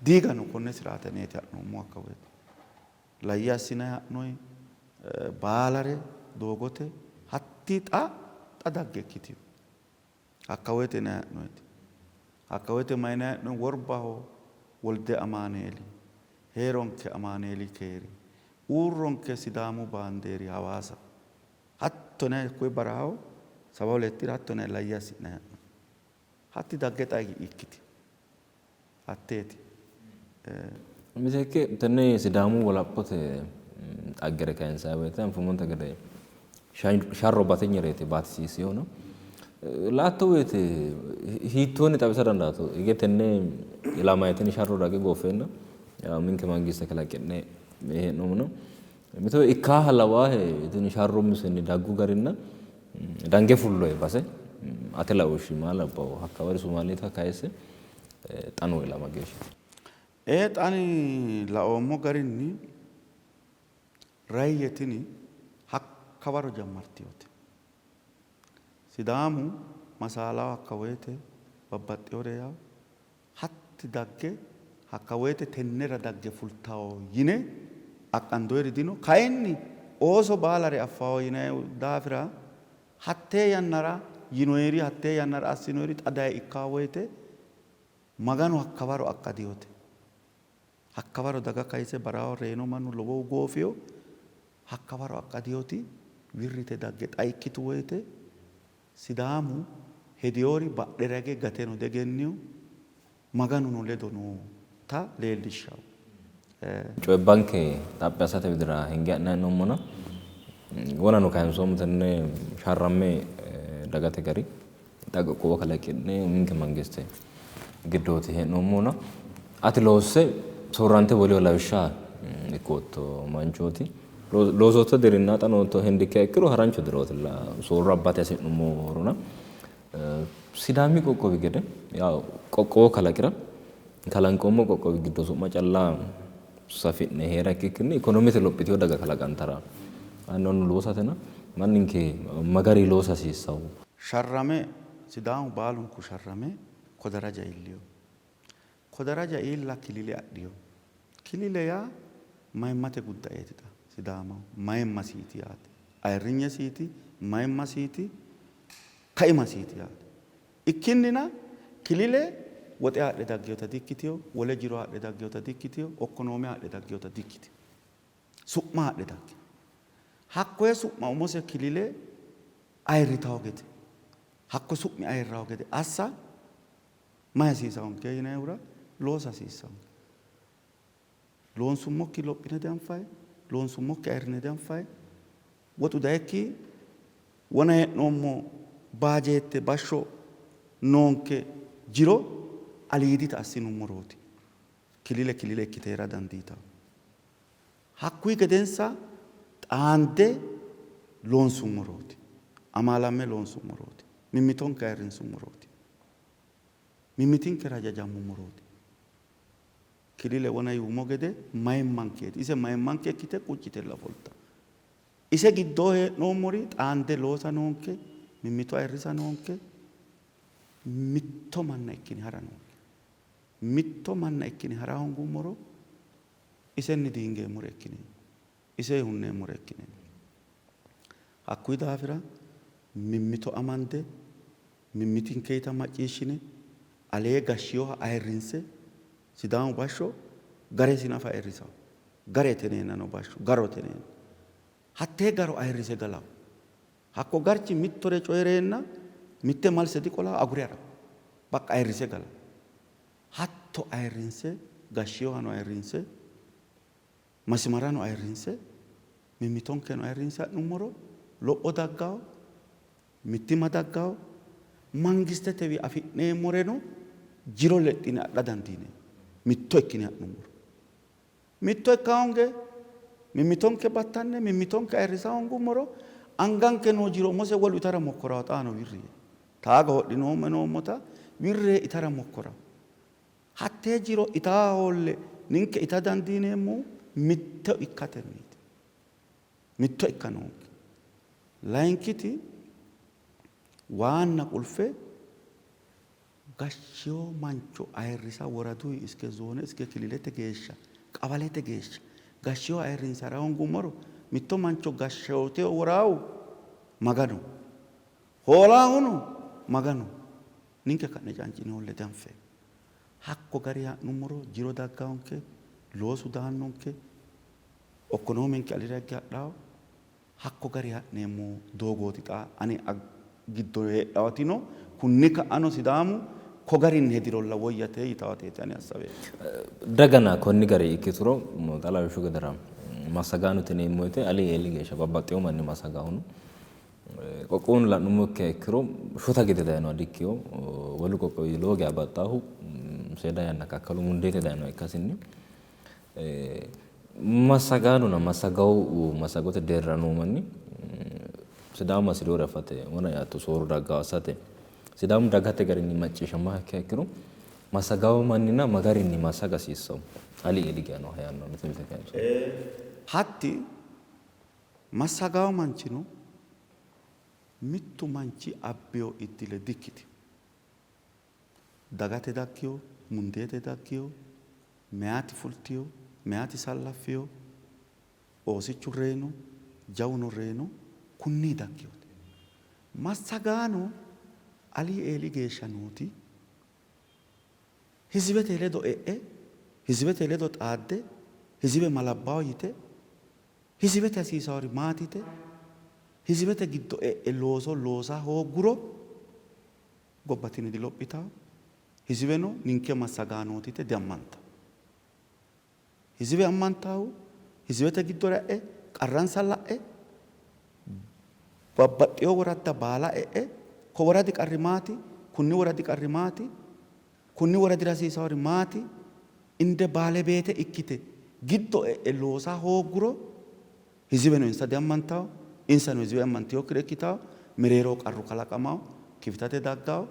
diigano konne siraate neeti ha'noommo hakka woyte. Layya assinayi ha'noyi baalare doogote hatti xa xa dagge ikkitino. Hakka woyte yinayi ha'noyiti. Hakka woyte mayinayi ha'noyi worbaho Wolde Amaaneeli, hee'ronke Amaaneeli keeri, uurronke Sidaamu baandeeri Hawaasa. Hatto yinayi hakkoye barahaho saba hulettira hatto yinayi layya assi'nayi ha'noyi. Hatti dagge xa ikkitino. Hatteeti. Miteekke tenne Sidaamu wolaphote xaggere kayinsanni woyte anfummonte gede sharro batinyereeti baatisiissinohuno. La''atto woyte hiittoonni xawisa dandaatto? Hige tenne ilama tini sharro dagge gooffeenna uminke mangiste kalaqi'ne hee'noommono. Mito ikkaaha lawaahe tini sharro umisenni daggu garinna dange fulloye base ate laooshshi maa labbawo? Hakkawari Sumaaleta kayisse xa noo ilama geeshsha. Ee xa ani laoommo garinni Rayye tini hakkawaro jammartinote. Sidaamu masaalawo hakka woyte babbaxxinore yawo hatti dagge hakka woyte tennera dagge fultawo yine aqqandoyiri dino. Kayinni ooso baalare affawo yinanni daafira hattee yannara yinoyiri hattee yannara assinoyiri xa daye ikkawo woyte Maganu hakkawaro aqadinote. Hakkawaro daga kayise baraho reyino mannu lowohu goofino. Hakkawaro aqadinoti wirrite dagge xa ikkitu woyte Sidaamu hedinori badhera hige gateno diegennino, Maganuno ledo noota leellishshanno. Coyibbanke xaphi assate widira hinge ha'nanni hee'noommona wonano kayinsoommo tenne sharramme dagate gari xa qoqqowo kalaqi'ne uminke mangiste giddooti hee'noommohuna ati loosse soorrante woleho lawishsha ikkootto manchooti. Loosootto dirinna xa nootto hendikkiha ikkiro harancho dirootilla soorro abbate hasi'nummorona Sidaami qoqqowi gede yaw qoqqowo kalaqira kalanqoommo qoqqowi giddo su'ma calla safi'ne hee'ra ikkikkinni ikonomete lophitino daga kalaqantara annu annu loosatena manninke ma gari loosa hasiissanno? Sharrame Sidaamu baalunku sharrame ko daraja iillino. Ko daraja iilla kilile adhino. Kilile yaa mayimmate guddaeeti xa Sidaamaho mayimmasiiti yaate. Ayirrinyesiiti, mayimmasiiti, kaimasiiti yaate. Ikkinnina kilile woxe haadhe dagginota dikkitino, wole jiro haadhe dagginota dikkitino, okkonoome haadhe dagginota dikkitino. Su'ma haadhe daggino. Hakkoye su'ma umose kilile ayirritanno gede, hakko su'mi ayirranno gede assa mayi hasiisawonke yinayihura loosa hasiissawonke. Loonsummokki lophine dianfayi, loonsummokki ayirrine dianfayi, woxu dayikki Wona hee'noommo baajeette bashsho noonke jiro aliidita assinummorooti kilile kilile ikkite hee'ra dandiitanno. Hakkuyi gedensa xaande loonsummorooti, amaalamme loonsummorooti, mimmitonke ayirrinsummorooti, mimmitinkera hajajammummorooti. Kilile wona yuummo gede mayimmankeeti. Ise mayimmanke ikkite quccitella ofoltanno. Ise giddoo hee'noommori xaande loosa noonke, mimmito ayirrisa noonke, mitto manna ikkine ha'ra noonke. Mitto manna ikkine ha'ra hoongummoro isenni diingeemmore ikkineemmo, ise hunneemmore ikkineemmo. Hakkuyi daafira mimmito amande, mimmitinkeyita macciishshine, alee gashshinoha ayirrinse, Sidaamu bashsho garesi nafa ayirrisawo. Garete yineennano bashsho garote yineenna. Hattee garo ayirrise galawo. Hakko garchi mittore coyi'reenna mitte malse diqolawo agure ha'rawo. Baqqa ayirrise galawo. Hatto ayirrinse gashshinohano ayirrinse masimarano ayirrinse mimmitonkeno ayirrinse ha'nummoro lopho daggawo, mittimma daggawo, mangistetewi afi'neemmoreno jiro lexxine adha dandiineemmo mitto ikkine ha'nummoro. Mitto ikka hoonge mimmitonke battanne mimmitonke ayirrisa hoongummoro anganke noo jiro umose wolu itara mokkorawo xaano wirri yee. Taaga hodhinoomme noommota wirri yee itara mokkorawo. Hattee jiro ita hoolle ninke ita dandiineemmohu mitto ikkatenniiti. Mitto ikka noonke. Layinkiti waanna qulfe gashshino mancho ayirrisa woraduyi iske zoone iske kililete geeshsha qawalete geeshsha gashshinoha ayirrinsara hoongummoro mitto mancho gashshooteho woraahu Maganoho. Hoolaahuno Maganoho. Ninke ka'ne cancine hoolle dianfeemmo. Hakko gari ha'nummoro jiro daggawonke, loosu daannonke, okkonoomenke alira higge hadhawo. Hakko gari ha'neemmo doogooti xa ane giddo heedhawotino kunni ka'ano Sidaamu ko garinni hedirolla woyyate yitawoteeti ane assaweemmo. Dagana konni gari ikkituro xa lawishshu gedera massagaanote yineemmo woyte ali eeli geeshsha babbaxxewo manni massagaano qoqqowuno la'nummo ikkiha ikkiro shota gede dayinoha dikkino. Wolu qoqqowi lowo geya baxxaahu seeda yanna kakkalo mundeete dayinoha ikkasinni Massagaanona massagawu massagote deerra noo manni Sidaamu massirinore afate wona yaatto soorro daggawo assate Sidaamu dagate garinni macciishshamaha ikkiha ikkiro massagawu mannina ma garinni massaga hasiissawo ali eeli geya nooha yaanno mite mite kayinso. Hatti massagawo manchino mittu manchi abbiyo iddile dikkitino. Dagate daggiyo, mundeete daggiyo, meyaati fultiyo, meyaati sallaffiyo, oosichu reyino, jawuno reyino, kunni daggiyote. Massagaano ali eeli geeshsha nooti hizibete ledo e'e, hizibete ledo xaadde, hizibe malabbawo yite, hizibete hasiisawori maati yite, hizibete giddo e'e looso loosa hoogguro Gobba tini dilophitanno, hizibeno ninke massagaanooti yite diammantanno. Hizibe ammantaahu hizibete giddora e'e qarransa la'e babbaxxino woradda baala e'e ko woradi qarri maati, kunni woradi qarri maati, kunni woradira hasiisawori maati, inde baalebeete ikkite giddo e'e loosa hoogguro Hizibeno insa diammantanno, insano hizibe ammantinokkire ikkitanno, mereeroho qarru kalaqamanno, kifitate dagganno,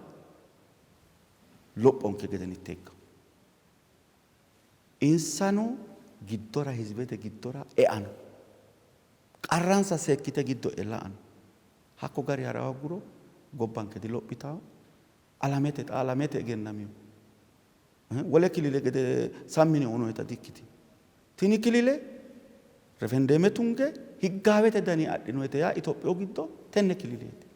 lophonke gedenitte higganno. Insano giddora hizibete giddora e'ano, qarransa seekkite giddo e'e la'ano. Hakko gari ha'ra hoogguro gobbanke dilophitanno, alamete xa alamete egennamino. Wole kilile gede sammi yine uyinoonnita dikkitino. Tini kilile refendeeme tunge higgaawete dani adhinoyite yaa Itophiyu giddo tenne kilileeti.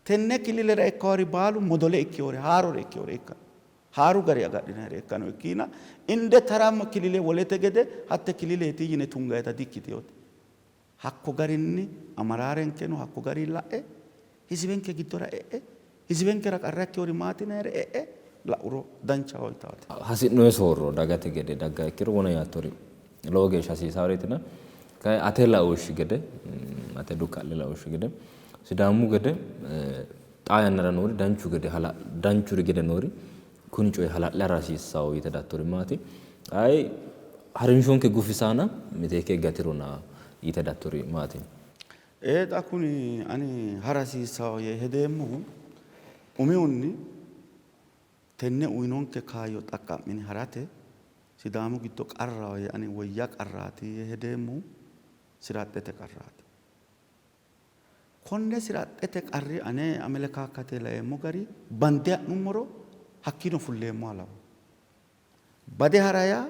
Tenne kililera ikkawori baalu modole ikkewore haarore ikkewore ikkanno. Haaru gari agadhinayire ikkano ikkiina inde tara kilile wolete gede hatte kilileeti yine tungayita dikkitinote. Hakko garinni amaraarenkeno hakko garinni la'e hizibenke giddora e'e hizibenkera qarra ikkewori maati yinayire e'e la'uro danchaho yitaate. Hasi'noyi soorro dagate gede dagga ikkiro wona yaattori lowo geeshsha hasiisaareetina kayi ate laooshshi gede ate dukka'le laooshshi gede Sidaamu gede xaa yannara noori danchu gede danchuri gede noori kuni coyi hala'lara hasiissawo yite hedattori maati? Ayi harinshonke gufisaana miteekke gatirona yite hedattori maati? Ee, xa kuni ani hara hasiissawo yee hedeemmohu umihunni tenne uyinonke kaayyo xaqqa'mine harate Sidaamu giddo qarraho yee ani woyya qarraati yee hedeemmohu siraxxete qarraati. Konne siraxxete qarri ane amelekaakkate laeemmo gari bande ha'nummoro hakkiino fulleemmoha lawanno. Bade hara yaa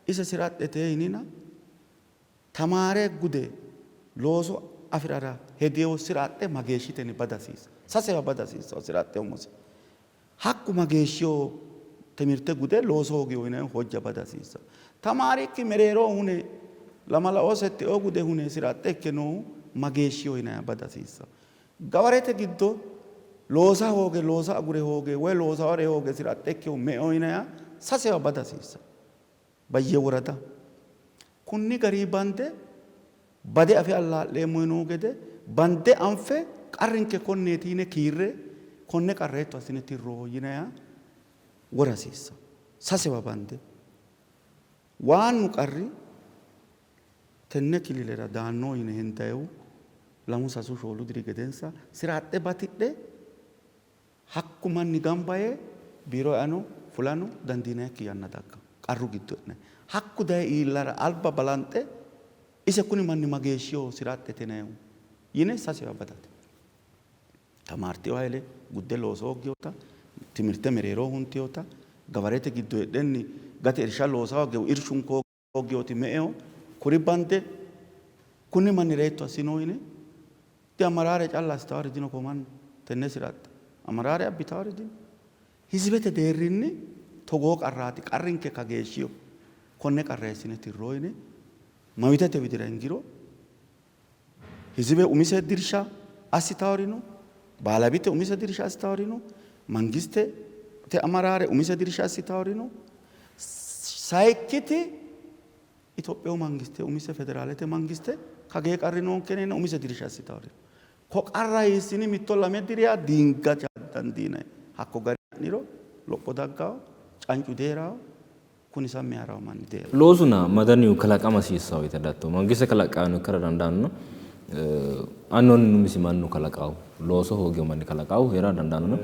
ise siraxxete yinina tamaare gude looso afi'rara hedino siraxxe mageeshshitenni bada hasiissanno? Sasewa bada hasiissanno siraxxe umose. Hakku mageeshshiho timirte gude looso hoogino yinannihu hojja bada hasiissanno. Tamaarikki mereeroho hune lamalaoo setteoo gude hune siraxxe ikke noohu mageeshshiho yinanniha bada hasiissanno. Gawarete giddo loosa hooge loosa agure hooge woy loosawore hooge siraxxe ikkehu me'eho yinanniha sasewa bada hasiissanno. Bayye worada. Kunni garii bande bade afe allaa'leemmo yinohu gede bande anfe qarrinke konneeti yine kiirre konne qarra hiitto assine tirro yinanniha wora hasiissanno. Sasewa bande. Waannu qarri tenne killilera daanno yine hendayihu lamu sasu shoolu diri gedensa siraaxxe batidhe hakku manni gamba yee biiro eano fulano dandiinayikki yanna dagganno. Qarru giddo e'nanni. Hakku daye iillara alba balanxe ise kuni manni mageeshshiho siraaxxete yinayihu yine sasewa badate. Tamaartino hayile gudde looso hoogginota, timirte mereeroho huntinota, gawarete giddo heedhenni gate irsha loosa hooggehu irshunku hoogginoti me''eho? Kuri bande kunni mannira hiitto assino yine diamaraare calla assitawori dino ko mannu tenne siratte amaraare abbitawori dino. Hizibete deerrinni togoo qarraati qarrinke kageeshshiho konne qarra hiissine tirro yine mawitete widira hingiro Hizibe umise dirsha assitawori no, baalabite umise dirsha assitawori no, mangistete amaraare umise dirsha assitawori no. Sayikkiti Itophiyu mangiste umise federaalete mangiste kagee qarri noonke yineenna umise dirsha assitawori no. Ko qarra hiissini mitto lame diriha diinga dandiinanni. Hakko gari ha'niro lopho daggawo, cancu dihee'rawo, Kuni sammi ha'rawo manni deerra. Loosuna madaniyu kalaqama hasiissawo yite hedatto? Mangiste kalaqqaano ikkara dandaanno, annu annu umisi mannu kalaqaahu, looso hoogino manni kalaqaahu hee'ra dandaanno.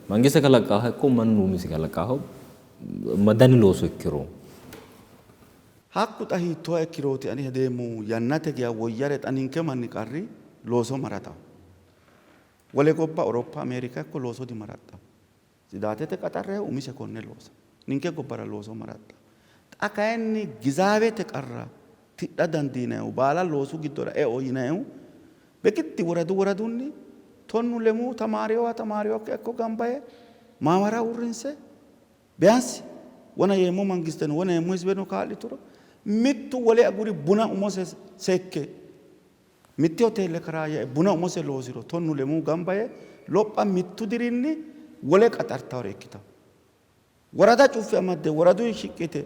Mangiste kalaqqaaha ikko mannu umisi kalaqaahu madani looso ikkiro. Hakku xa hiittooha ikkirooti ani hedeemmohu yannate geya woyyare xa ninke manni qarri looso maraxawo. Wole gobba Awuroppa Ameerika ikko looso dimaraxxawo. Tsidaatete qaxarrehu umise konne loosa. Ninke gobbara looso maraxxa. Xa kayinni gizaawete qarra tidha dandiinannihu baala loosu giddora e'o yinannihu begiddi woradu woradunni tonnu lemuu tamaarinoha tamaarinokkiha ikko gamba yee maamara uurrinse biyansi wona yeemmo mangisteno wona yeemmo hizibeno kaa'lituro mittu wole aguri buna umose seekke Mitte hoteele karaayyae buna umose loosiro tonnu lemuu gamba yee lopha mittu dirinni wole qaxartawore ikkitanno. Worada cuffe amadde woradunni shiqqite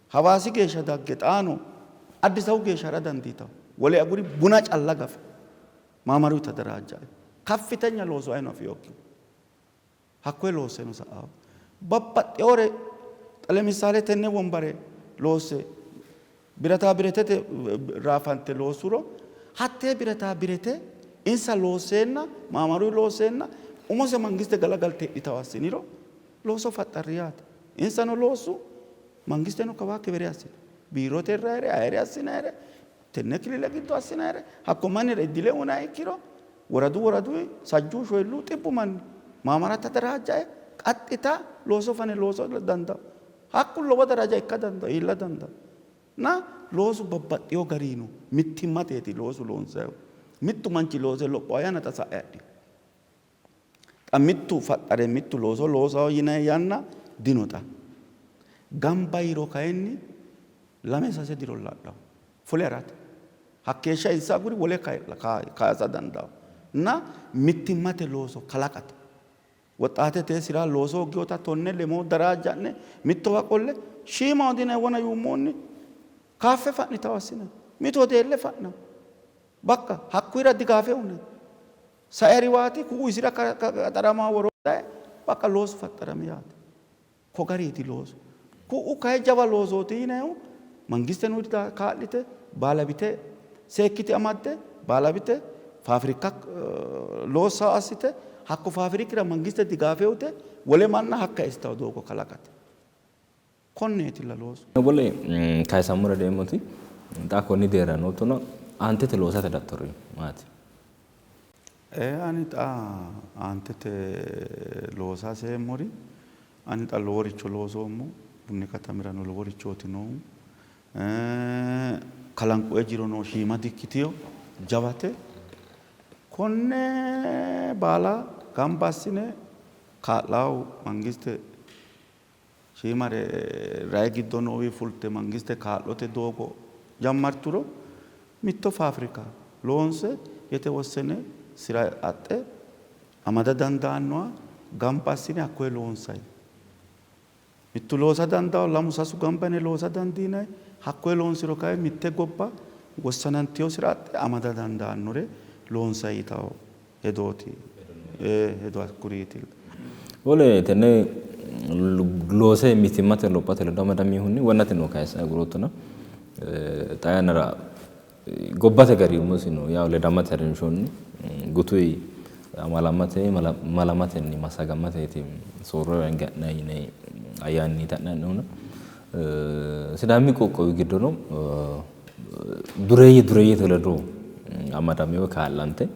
Hawaasi geeshsha dagge xaano Addis Ababu geeshsha ha'ra dandiitanno. Wole aguri buna calla gafe maamaruyi tadaraajjae kaffitenya looso ayino afinokkihu hakkoye loosseno sa'awo. Babbaxxewore xa lemissaale tenne wombare loosse birataa biretete raafante loossuro hattee birataa birete insa loosseenna maamaruyi loosseenna umose mangiste galagalte hidhitawo assiniro looso faxxarri yaate. Insano loossu mangisteno kawaa kebere assitu. Biirote irrayire ayere assinayire tenne kilile giddo assinayire hakko mannira iddile uyinanni ikkiro woradu woraduyi sajjuu shoyilluu xibbu manni maamara tadaraajjae qaxxita looso fane looso dandawo. Hakku lowo daraja ikka dandawo, iilla dandawo. Na loosu babbaxxewo garii no. Mittimmateeti loosu loonsayihu. Mittu manchi loose lophawo yanna xa sa'e hadhino. Xa mittu faxxare mittu looso loosawo yinanni yanna dino xa. Gamba yiiro kayinni lame sase dirolla adhawo. Fule harate. Hakkeeshsha insa aguri wole kayisa dandawo. Na mittimmate looso kalaqate. Woxxaatete sira looso hooggewota tonne lemoo daraajja'ne mittowa qolle shiimaho dinayi wona yuummoonni kaaffe fa'nitawo assinanni. Mitu hoteelle fa'nawo. Bakka hakkuyira digaafe hunanni. Saeriwaati ku'u isira qaxarama woroo daye bakka loosu faxxarami yaate. Ko gariiti loosu. Ku'u kayi jawa loosooti yinayihu mangisteno kaa'lite baalabite seekkite amadde baalabite faafirika loossa assite hakko faafirikira mangiste digaafe uyite wole manna hakka eessitawo doogo kalaqate. Konneetilla loosu. Wole kayisammora deemmoti xa konni deerra noottona aantete loosate hedattori maati? Ee ani xa aantete loosa haseemmori ani xa loworicho loosoommo. Kunni katamirano loworichooti noohu. Kalanqoe jirono shiima dikkitino, jawate. Konne baala gamba assine kaa'lawo mangiste shiimare rayi giddo noowi fulte mangiste kaa'lote doogo jammarturo mitto faafirika loonse yetewossene sira axxe amada dandaannoha gamba assine hakkoye loonsayi. Mittu loosa dandawo, lamu sasu gamba yine loosa dandiinayi. Hakkoye loonsiro kayi mitte gobba wossananteyo sira axxe amada dandaannore loonsayi yitawo hedooti. Hedo hakkuriiti. Wole tenne loose mittimmate lophate ledo amadaminohunni wonnateno kayisse aguroottona xaa yannara gobbate gari umosino yawo ledamate harinshonni gutuyi amalamate malamatenni massagamateeti soorro hinge ha'nayi yine ayyaanni ha'nayi hee'noonnihuna Sidaami qoqqowi giddono dureeyye dureeyyete ledo amadame woyi kaa'lante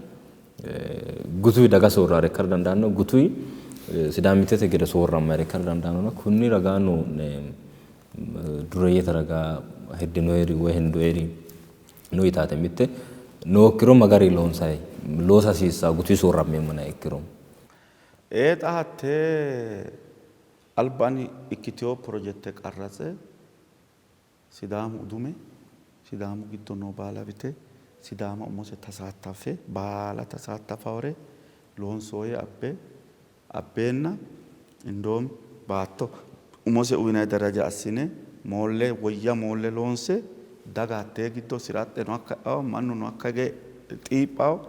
gutuyi daga soorraare ikkara dandaanno, gutuyi Sidaamittete gede soorrammayre ikkara dandaannona kunni ragaa noo'ne dureeyyete ragaa heddinoyeri woyi hendoyeri no yitaate mitte nookkiro ma garii loonsayi loosa hasiissaa gutuyi soorrammeemmo yinanniha ikkiro? Ee xa hattee albaanni ikkitewo pirojekte qarratse Sidaamu udume, Sidaamu giddo noo baalabite, Sidaama umose tasaattaffe baala tasaattafawore loonsooye abbe abbeenna indoom baatto umose uyinanni daraja assine moolle woyya moolle loonse daga hattee giddo siraxxe no hakka e'awo mannu no hakka hige xiiphawo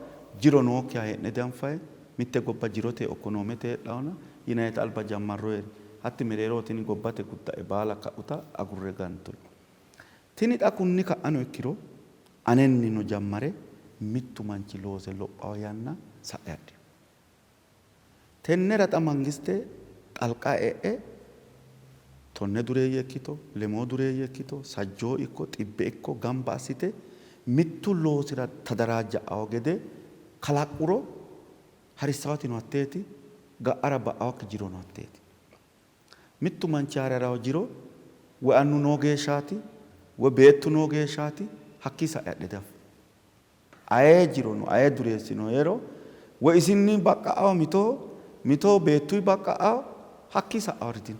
jiro nookkiha hee'ne dianfayi mitte gobba jirote ekonoomete heedhawona yinayita alba jammarroyeri hatti mereeroho tini gobbate guddae baala ka'uta agurre gantoy. Tini xa kunni ka'ano ikkiro anennino jammare mittu manchi loose lophawo yanna sa'e hadhino. Tennera xa mangiste xalqa e'e tonne dureeyye ikkito, lemoo dureeyye ikkito, sajjoo ikko, xibbe ikko gamba assite mittu loosira tadaraajja'awo gede kalaqquro harissawotino hatteeti, ga'ara ba'awokki jirono hatteeti. Mittu manchi haare harawo jiro woy annu noo geeshshaati woy beettu noo geeshshaati, hakkii sa'e adhe diafanno. Ayee jirono ayee dureessino hee'ro woy isinni baqqa'awo mitoho, mitoho beettuyi baqqa'awo, hakkii sa'awori dino.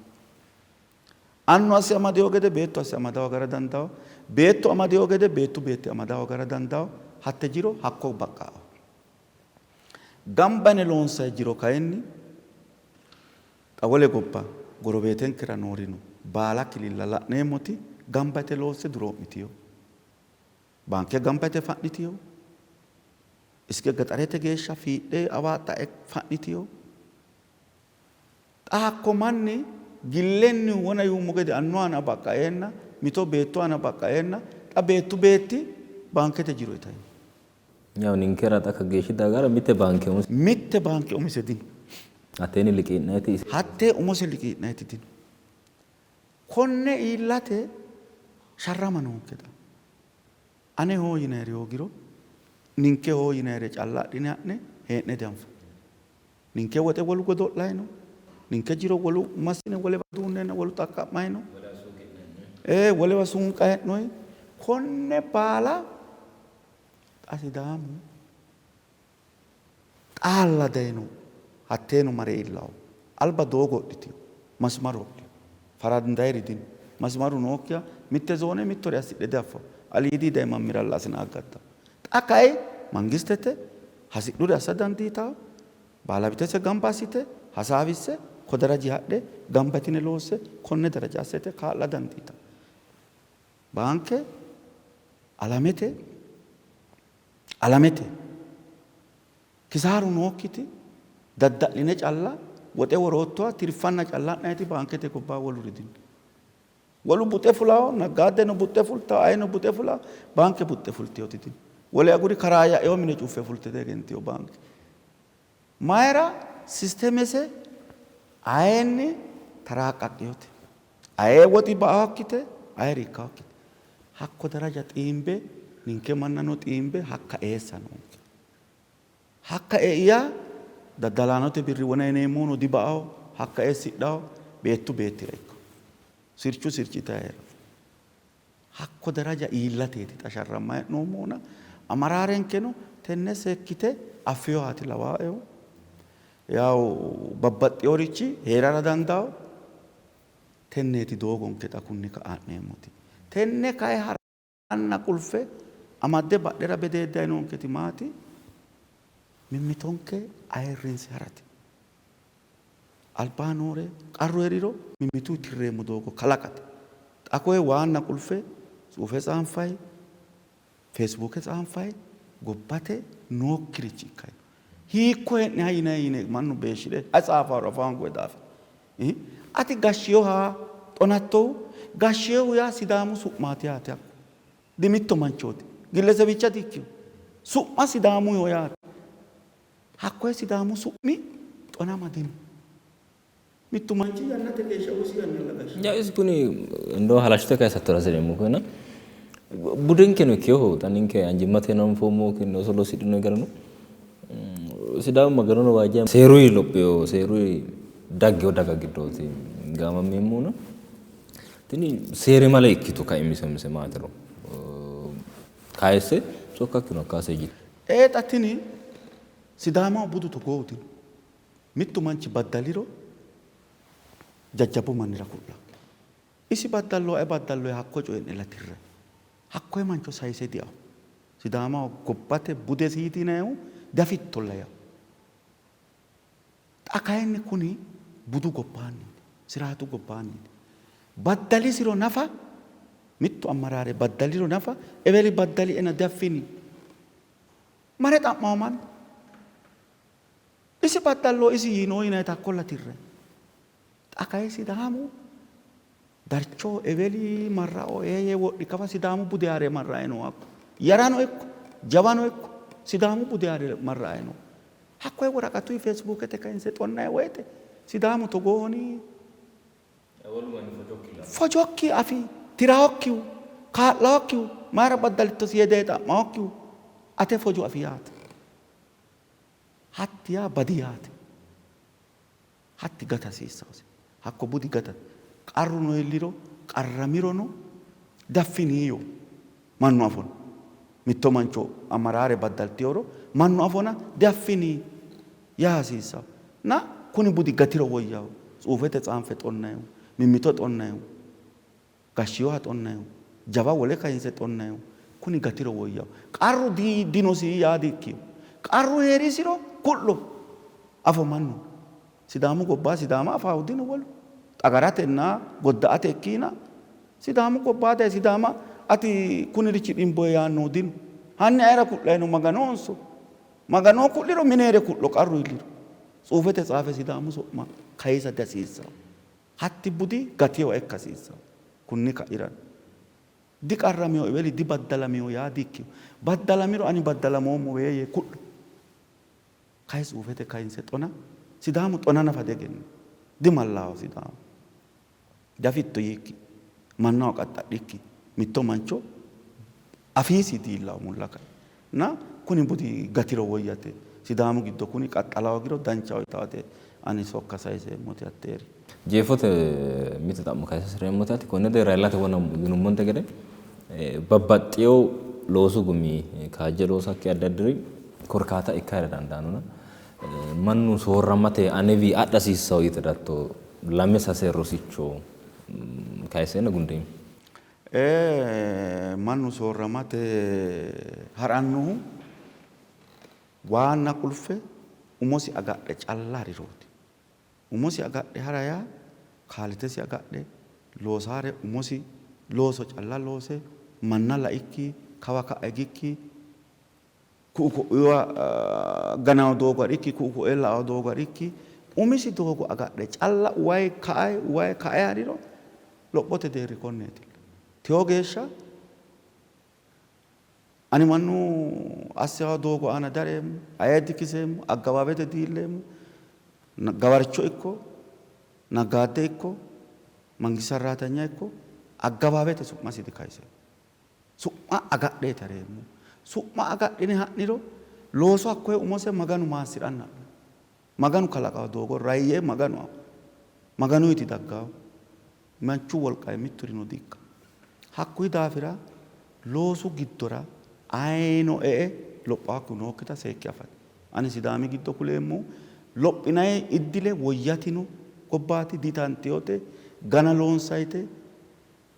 Annu asse amadewo gede beettu asse amadawo gara dandawo, beettu amadewo gede beettu beetti amadawo gara dandawo, hatte jiro hakko baqqa'awo. Gamba yine loonsayi jiro kayinni xa wole gobba gorobeetenkera noorino baala kililla la'neemmoti gamba yite loosse duroo'mitino. Baanke gamba yite fa'nitino. Iske gaxarete geeshsha fiidhe awaaxxa'e fa'nitino. Xa hakko manni gillennihu wona yuummo gede annu aana baqqaeenna mito beettu aana baqqaeenna xa beettu beetti baankete jiro itayi no. Yaw ninkera xa kageeshshi dagara mitte baanke umise. Mitte baanke umise dino. Hatteenni liqii'nayiti ise. Hattee umose liqii'nayiti dino. Konne iillate sharrama noonke xa. Ane hoo yinayiri hoogiro ninke hoo yinayire calla adhine ha'ne hee'ne dianfanni. Ninke woxe wolu godo'layi no. Ninke jiro wolu massine wolewa duunneenna wolu xaqqa'mayi no. Ee, wolewa suunqayi hee'noyi. Konne baala xa Sidaamu xaalla dayino hatteeno mare iillawo. Alba doogo hodhitino, masimaru hodhino. Farandayiri dino. Masimaru nookkiha mitte zoone mittore assidhe diaffanno. Aliidi dayi mammiralla asinaaggattawo. Xa kayi mangistete hasidhure assa dandiitanno. Baalabitese gamba assite hasaawisse ko daraji hadhe gamba yitine loosse konne daraja assite kaa'la dandiitanno. Baanke alamete alamete. Kisaaru nookkiti dadda'line calla woxe woroottoha tirfanna calla ha'nayiti baankete gobbaa woluri dino. Wolu buxe fulawo, naggaaddeno buxxe fultawo, ayino buxe fulawo, baanke buxxe fulteyoti dino. Wole aguri karaayya'eyo mine cuffe fulte diegentino baanke. Mayira sistemese ayenni taraaqqaqqinote. Aye woxi ba''aokkite, ayeri ikkaokkite. Hakko daraja xiimbe ninke mannano xiimbe hakka eessa noonke. Hakka ei yaa daddalaanote birri wona yineemmohuno diba''ao, hakka eessidhao, beettu beettira ikkawo. Sirchu sirchi itayi hee'rawo. Hakko daraja iillateeti xa sharrammanni hee'noommohuna amaraarenkeno tenne seekkite affinohaati lawaaehu. Yawu babbaxxinorichi hee'rara dandaanno. Tenneeti doogonke xa kunni ka'a ha'neemmoti. Tenne kayi haranna qulfe amadde badhera bedeeddayi noonketi maati? Mimmitonke ayirrinse harate. Albaa noore qarru hee'riro mimmitu tirreemmo doogo kalaqate. Xa koye waanna qulfe tsuufe tsaanfayi, feesibuuke tsaanfayi gobbate nookkirichi ikkayi no. Hiikko hee'niha yinayi yine mannu beeshshi're ayi tsaafaaro afa hoongoyi daafira. Ati gashshiyoha xonattohu gashshiyohu yaa Sidaamu su'maati yaate hakku. Di mitto manchooti. Gillesebicha di ikkino. Su'ma Sidaamuyiho yaate. Hakkoye Sidaamu su'mi xonama dino. Mittu manchi yannate geeshsha umosi yannalla gashshanno. Yaa isi kuni እንደው halashshite kayisattora hasi'reemmo koyena budinkeno ikkeho xa ninke anjimmateno anfoommo kinne oso lossidhino garino Sidaamu Maganono waajja seeruyi lophiyo seeruyi daggeyo daga giddooti gaamammeemmohuna tini seerimale ikkito kaimise umise maatiro kayisse sokkakkino hakka seejjite. Ee xa tini Sidaamaho budu togoohu dino. Mittu manchi baddaliro jajjabbu mannira ku'lanno. Isi baddallo aye baddallo yee hakko coyi'nella tirranni. Hakkoye mancho sayise diawo. Sidaamaho gobbate budesiiti yinannihu diafittolla yawo. Xa kayinni kuni budu gobbaanniiti, siraatu gobbaanniiti. Baddalisiro nafa, mittu ammaraare baddaliro nafa, eweli baddaliena diaffini? Mare xa'mawo mannu. Isi baddallo isi yiino yinayita hakkolla tirranni. Xa kayi Sidaamu darcho eweli marrao ee yee wodhi kawa Sidaamu bude haare marrae no hakko. Yarano ikko jawano ikko Sidaamu bude haare marrae no. Hakkoye woraqatuyi Feesibuukete kayinse xonnayi woyte Sidaamu togoohoni? Fojokki afi tiraokkihu kaa'laokkihu mayira baddalittosi yee daye xa'maokkihu ate fojo afi yaate. Hatti yaa badi yaate. Hatti gata hasiissawose. Hakko budi gata qarruno iilliro qarramirono daffini yoo mannu afona. Mitto mancho amaraare baddaltiyoro mannu afona diaffini yaa hasiissawo. Na kuni budi gatiro woyyawo. Tsuufete tsaanfe xonnayihu, mimmito xonnayihu, gashshiyoha xonnayihu, jawa wole kayinse xonnayihu kuni gatiro woyyawo. Qarru dinosi yaa di''ikkino. Qarru hee'risiro ku'lo afo mannu. Sidaamu gobba Sidaama afaahu dino wolu. Xagaratenna godda''ate ikkiina Sidaamu gobba daye Sidaama ati kunirichi dhimboe yaannohu dino. Hanni ayera ku'layi no Maganohonso? Maganoho ku'liro mine hee're ku'lo qarru iilliro. Tsuufete tsaafe Sidaamu su'ma kayisa dihasiissanno. Hatti budi gatinoha ikka hasiissanno. Kunni ka'irano diqarramino eweli dibaddalamino yaa dikkino. Baddalamiro ani baddalamoommowe yee ku'lo. Kayi tsuufete kayinse xona Sidaamu xona nafa diegennino. Dimallaaho Sidaamu. Diafitto yiikki, mannaho qaxxadhikki mitto mancho afiisi diillawo mulla kae. Na kuni budi gatiro woyyate. Sidaamu giddo kuni qaxxala hoogiro danchaho yitaate ani sokka sayiseemmoti hatteeri. Jeefote mitte xa'mo kayisa hasi'reemmoti ati konne deerra iillate wona yinummonte gede babbaxxeewo loosu gumi kaajje loosakki addi addiri korkaata ikkahera dandaannona mannu soorramate anewi adha hasiissanno yite hedatto lame sase rosicho kayisseenna gundeemmo. Ee, mannu soorramate ha'rannohu waanna qulfe umosi agadhe calla harirooti. Umosi agadhe ha'ra yaa kaalitesi agadhe loosaare umosi looso calla loose manna laikki kawa ka'a higikki Ku'u ko'iiwa ganawo doogo ha'rikki, ku'u ko'ee la'awo doogo ha'rikki, umisi doogo agadhe calla uwayi ka'ayi uwayi ka'ayi ha'riro lophote deerri konneetilla. Tewo geeshsha ani mannu assewa doogo aana dihareemmo, aye dikiseemmo, aggawaawete diilleemmo, gawarcho ikko, naggaadde ikko, mangist sarraatanya ikko, aggawaawete su'masi dikayiseemmo. Su'ma agadheeti hareemmohu. Su'ma agadhine ha'niro looso hakkoye umose Maganu maassi'ranna ha'nanni. Maganu kalaqawo doogo rayye Maganu Maganuyiti daggawo. Manchu wolqayi mitturino di''ikkanno. Hakkuyi daafira loosu giddora ayino e''e lophawokkihu nookkita seekke afate. Ani Sidaami giddo kuleemmohu lophinayi iddile woyyatino gobbaati, ditantinote, gana loonsayite,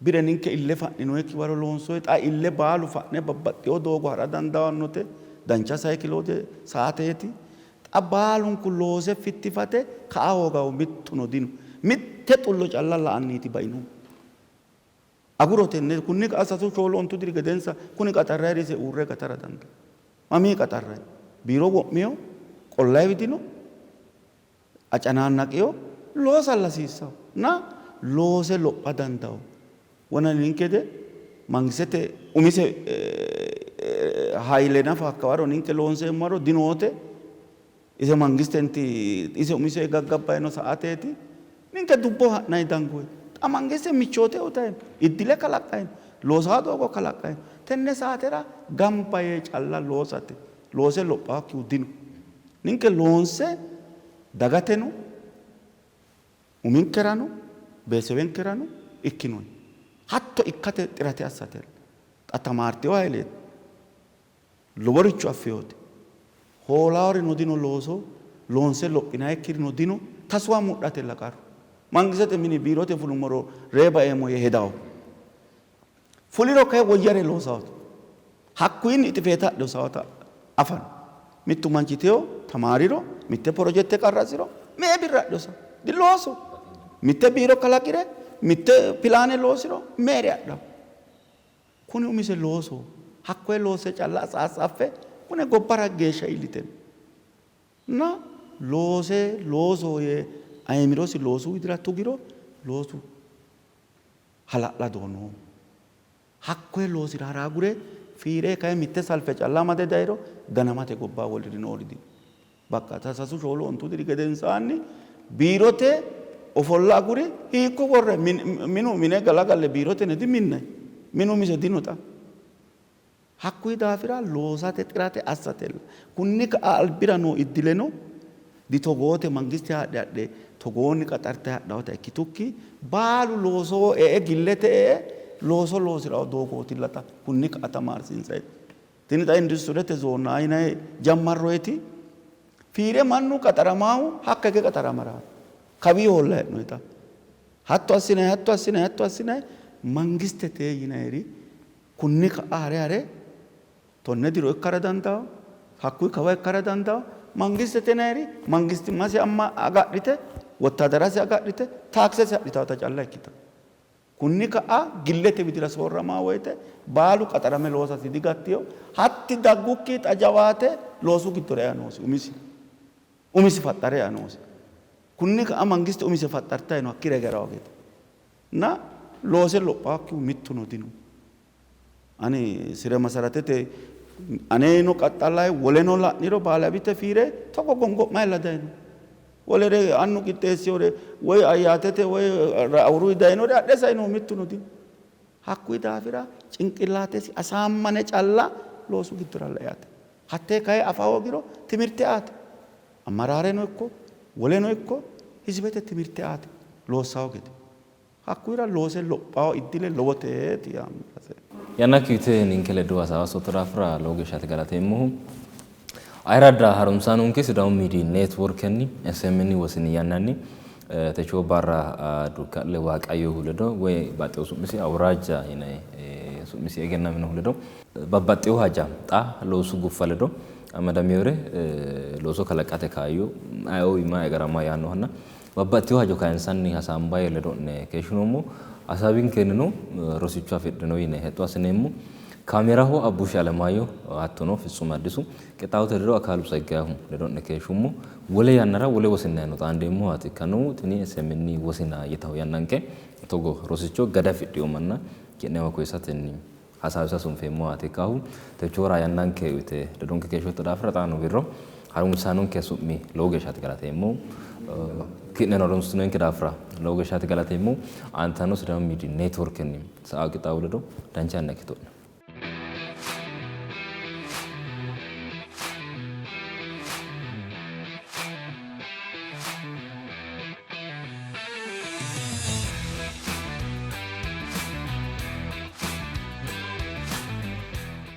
Bire ninke ille fa'ninoyikki waro loonsoyi, xa ille baalu fa'ne babbaxxewo doogo ha'ra dandaannote, dancha sayikilote saateeti. Xa baalunku loose fittifate ka'a hoogahu mittuno dino. Mitte xullo calla la'anniiti bainohu. Aguro tenne, kunni ka'a sasu shoolu ontu diri gedensa kuni qaxarrayiri ise uurre gatara dandaanno. Mamii qaxarrayi? Biiro wo'miyo? Qollayiwi dino? Acanaannaqiyo loosalla hasiissawo na loose lopha dandawo. Wona ninkete mangistete umise hayle nafa hakkawaro ninke loonseemmo waro dinoote. Ise mangistenti ise umise gaggabbayi no sa'ateeti. Ninke dubbo ha'nayi dangoyi. Xa mangiste michoote uytayi no. Iddile kalaqqayi no. Loosaa doogo kalaqqayi no. Tenne saatera gamba yee calla loosate. Loose lophawokkihu dino. Ninke loonse dagateno, uminkerano, beesewenkerano ikkinoni. Hatto ikkate xirate assatella. Xa tamaartino hayileeti. Loworicho affinote. Hoolaaworino dino looso loonse lophinayikkirino dino. Tasuwa mudhatella qarru. Mangistete mini biirote fulummoro ree baeemmo yee hedawo. Fuliro kayi woyyare loosawote. Hakkuyinni ixifeeta adhe hosawota afano. Mittu manchi teyo tamaariro, mitte porojekte qarrasiro me''e birra adhe hosawo? Dilooso. Mitte biiro kalaqire, mitte pilaane loosiro me''ere adhawo? Kuni umise loosoho. Hakkoye loosse calla atsaatsaaffe kune gobbara geeshsha iillite no. Na loose loosoho yee ayimirosi loosu widira tugiro loosu hala'ladoho noohu. Hakkoye loosira hara agure fiire kayi mitte salfe calla amade dayiro ganamate gobba woliri noori dino. Bakka sasu shoolu ontu diri gedensaanni biirote ofolla aguri hiikko worre minu mine galagalle biirote ne diminnay. Minu mise dino xa. Hakkuyi daafira loosate xirate assatella. Kunni ka'a albira noo iddileno ditogoote mangiste haadhe hadhe togoonni qaxarte hadhawota ikkitukki baalu loosoho e'e gillete e'e looso loosi'rawo doogootilla xa kunni ka'a tamaarsiinsayiti. Tini xa industurete zoonna yinay jammarroyiti fiire mannu qaxaramaahu hakka hige qaxaramaraati. Kawii hoolla hee'noyi xa. Hatto assinay hatto assinay hatto assinay mangistete yinayiri Kunni ka'a hare hare tonne diro ikkara dandaanno, hakkuyi kawa ikkara dandaanno. Mangistete yinayiri mangistimmase amma agadhite, wottaadarase agadhite, taaksese adhitaata calla ikkitanno. Kunni ka'a gillete widira soorramaa woyite baalu qaxarame loosasi digattino. Hatti daggukki xa jawaate loosu giddora ea noosi umisi. Umisi faxxare ea noosi. Kunni ka'a mangiste umise faxxartayi no hakkira hige harawo gede. Na loose lophaakkihu mittuno dino. Ani sire masaratete aneno qaxxalayi woleno la'niro baalabite fiire togo gongo'mayilla dayino. Wolere annu qixxeessiyore woy ayyaatete woy awuruyi dayinore adhe sainohu mittuno dino. Hakkuyi daafira cinqillaatesi asaammane calla loosu giddora eate. Hattee kayi afa hoogiro timirte aate. Amaraareno ikko woleno ikko hizibete timirte aate loossawo gede. Hakkuyira loose lophawo iddile lowoteeti yaanno. Yannakki uyite ninke ledo hasaawa assootto daafira lowo geeshsha ate galateemmohu. Ayirradda harunsaanonke Sidaamu Miidiyi Neetworkenni SMN wosini yannanni techoo barra Dukka'le Waaqayyohu ledo woy baxxewo su'misi Awuraajja yine su'misi egennaminohu ledo babbaxxewo haja xa loosu guffa ledo amadamewore looso kalaqate kaayyo ayeoo iima egarama yaannohanna babbaxxitino hajo kayinsanni hasaambayi ledo'ne keeshshinoommo. Hasaawinkennino rosicho afidhino yine hexxo assineemmo. Kaameraho Abbushi Alemaayyo hattono Fitsum Addisu qixxaawote ledo Akaalu Tseggayehu ledo'ne keeshshummo. Wole yannara wole wosinnayino xaandeemmowaati ikkannohu. Tini SMN wosina yitaho yannanke togo rosicho gade afidhino manna ki'newa koyisatenni hasaawisa sunfeemmowaati ikkahu. Techoora yannanke uyite ledonke keeshshootto daafira xaano wirro harunsaanonke su'mi lowo geeshshaati galateemmo. Ki'neno harunsitinoonke daafira lowo geeshshaati galateemmo. Aantanno Sidaamu Miidiy Neetworkenni sa'u qixxaawo ledo dancha yanna ikkito'ne.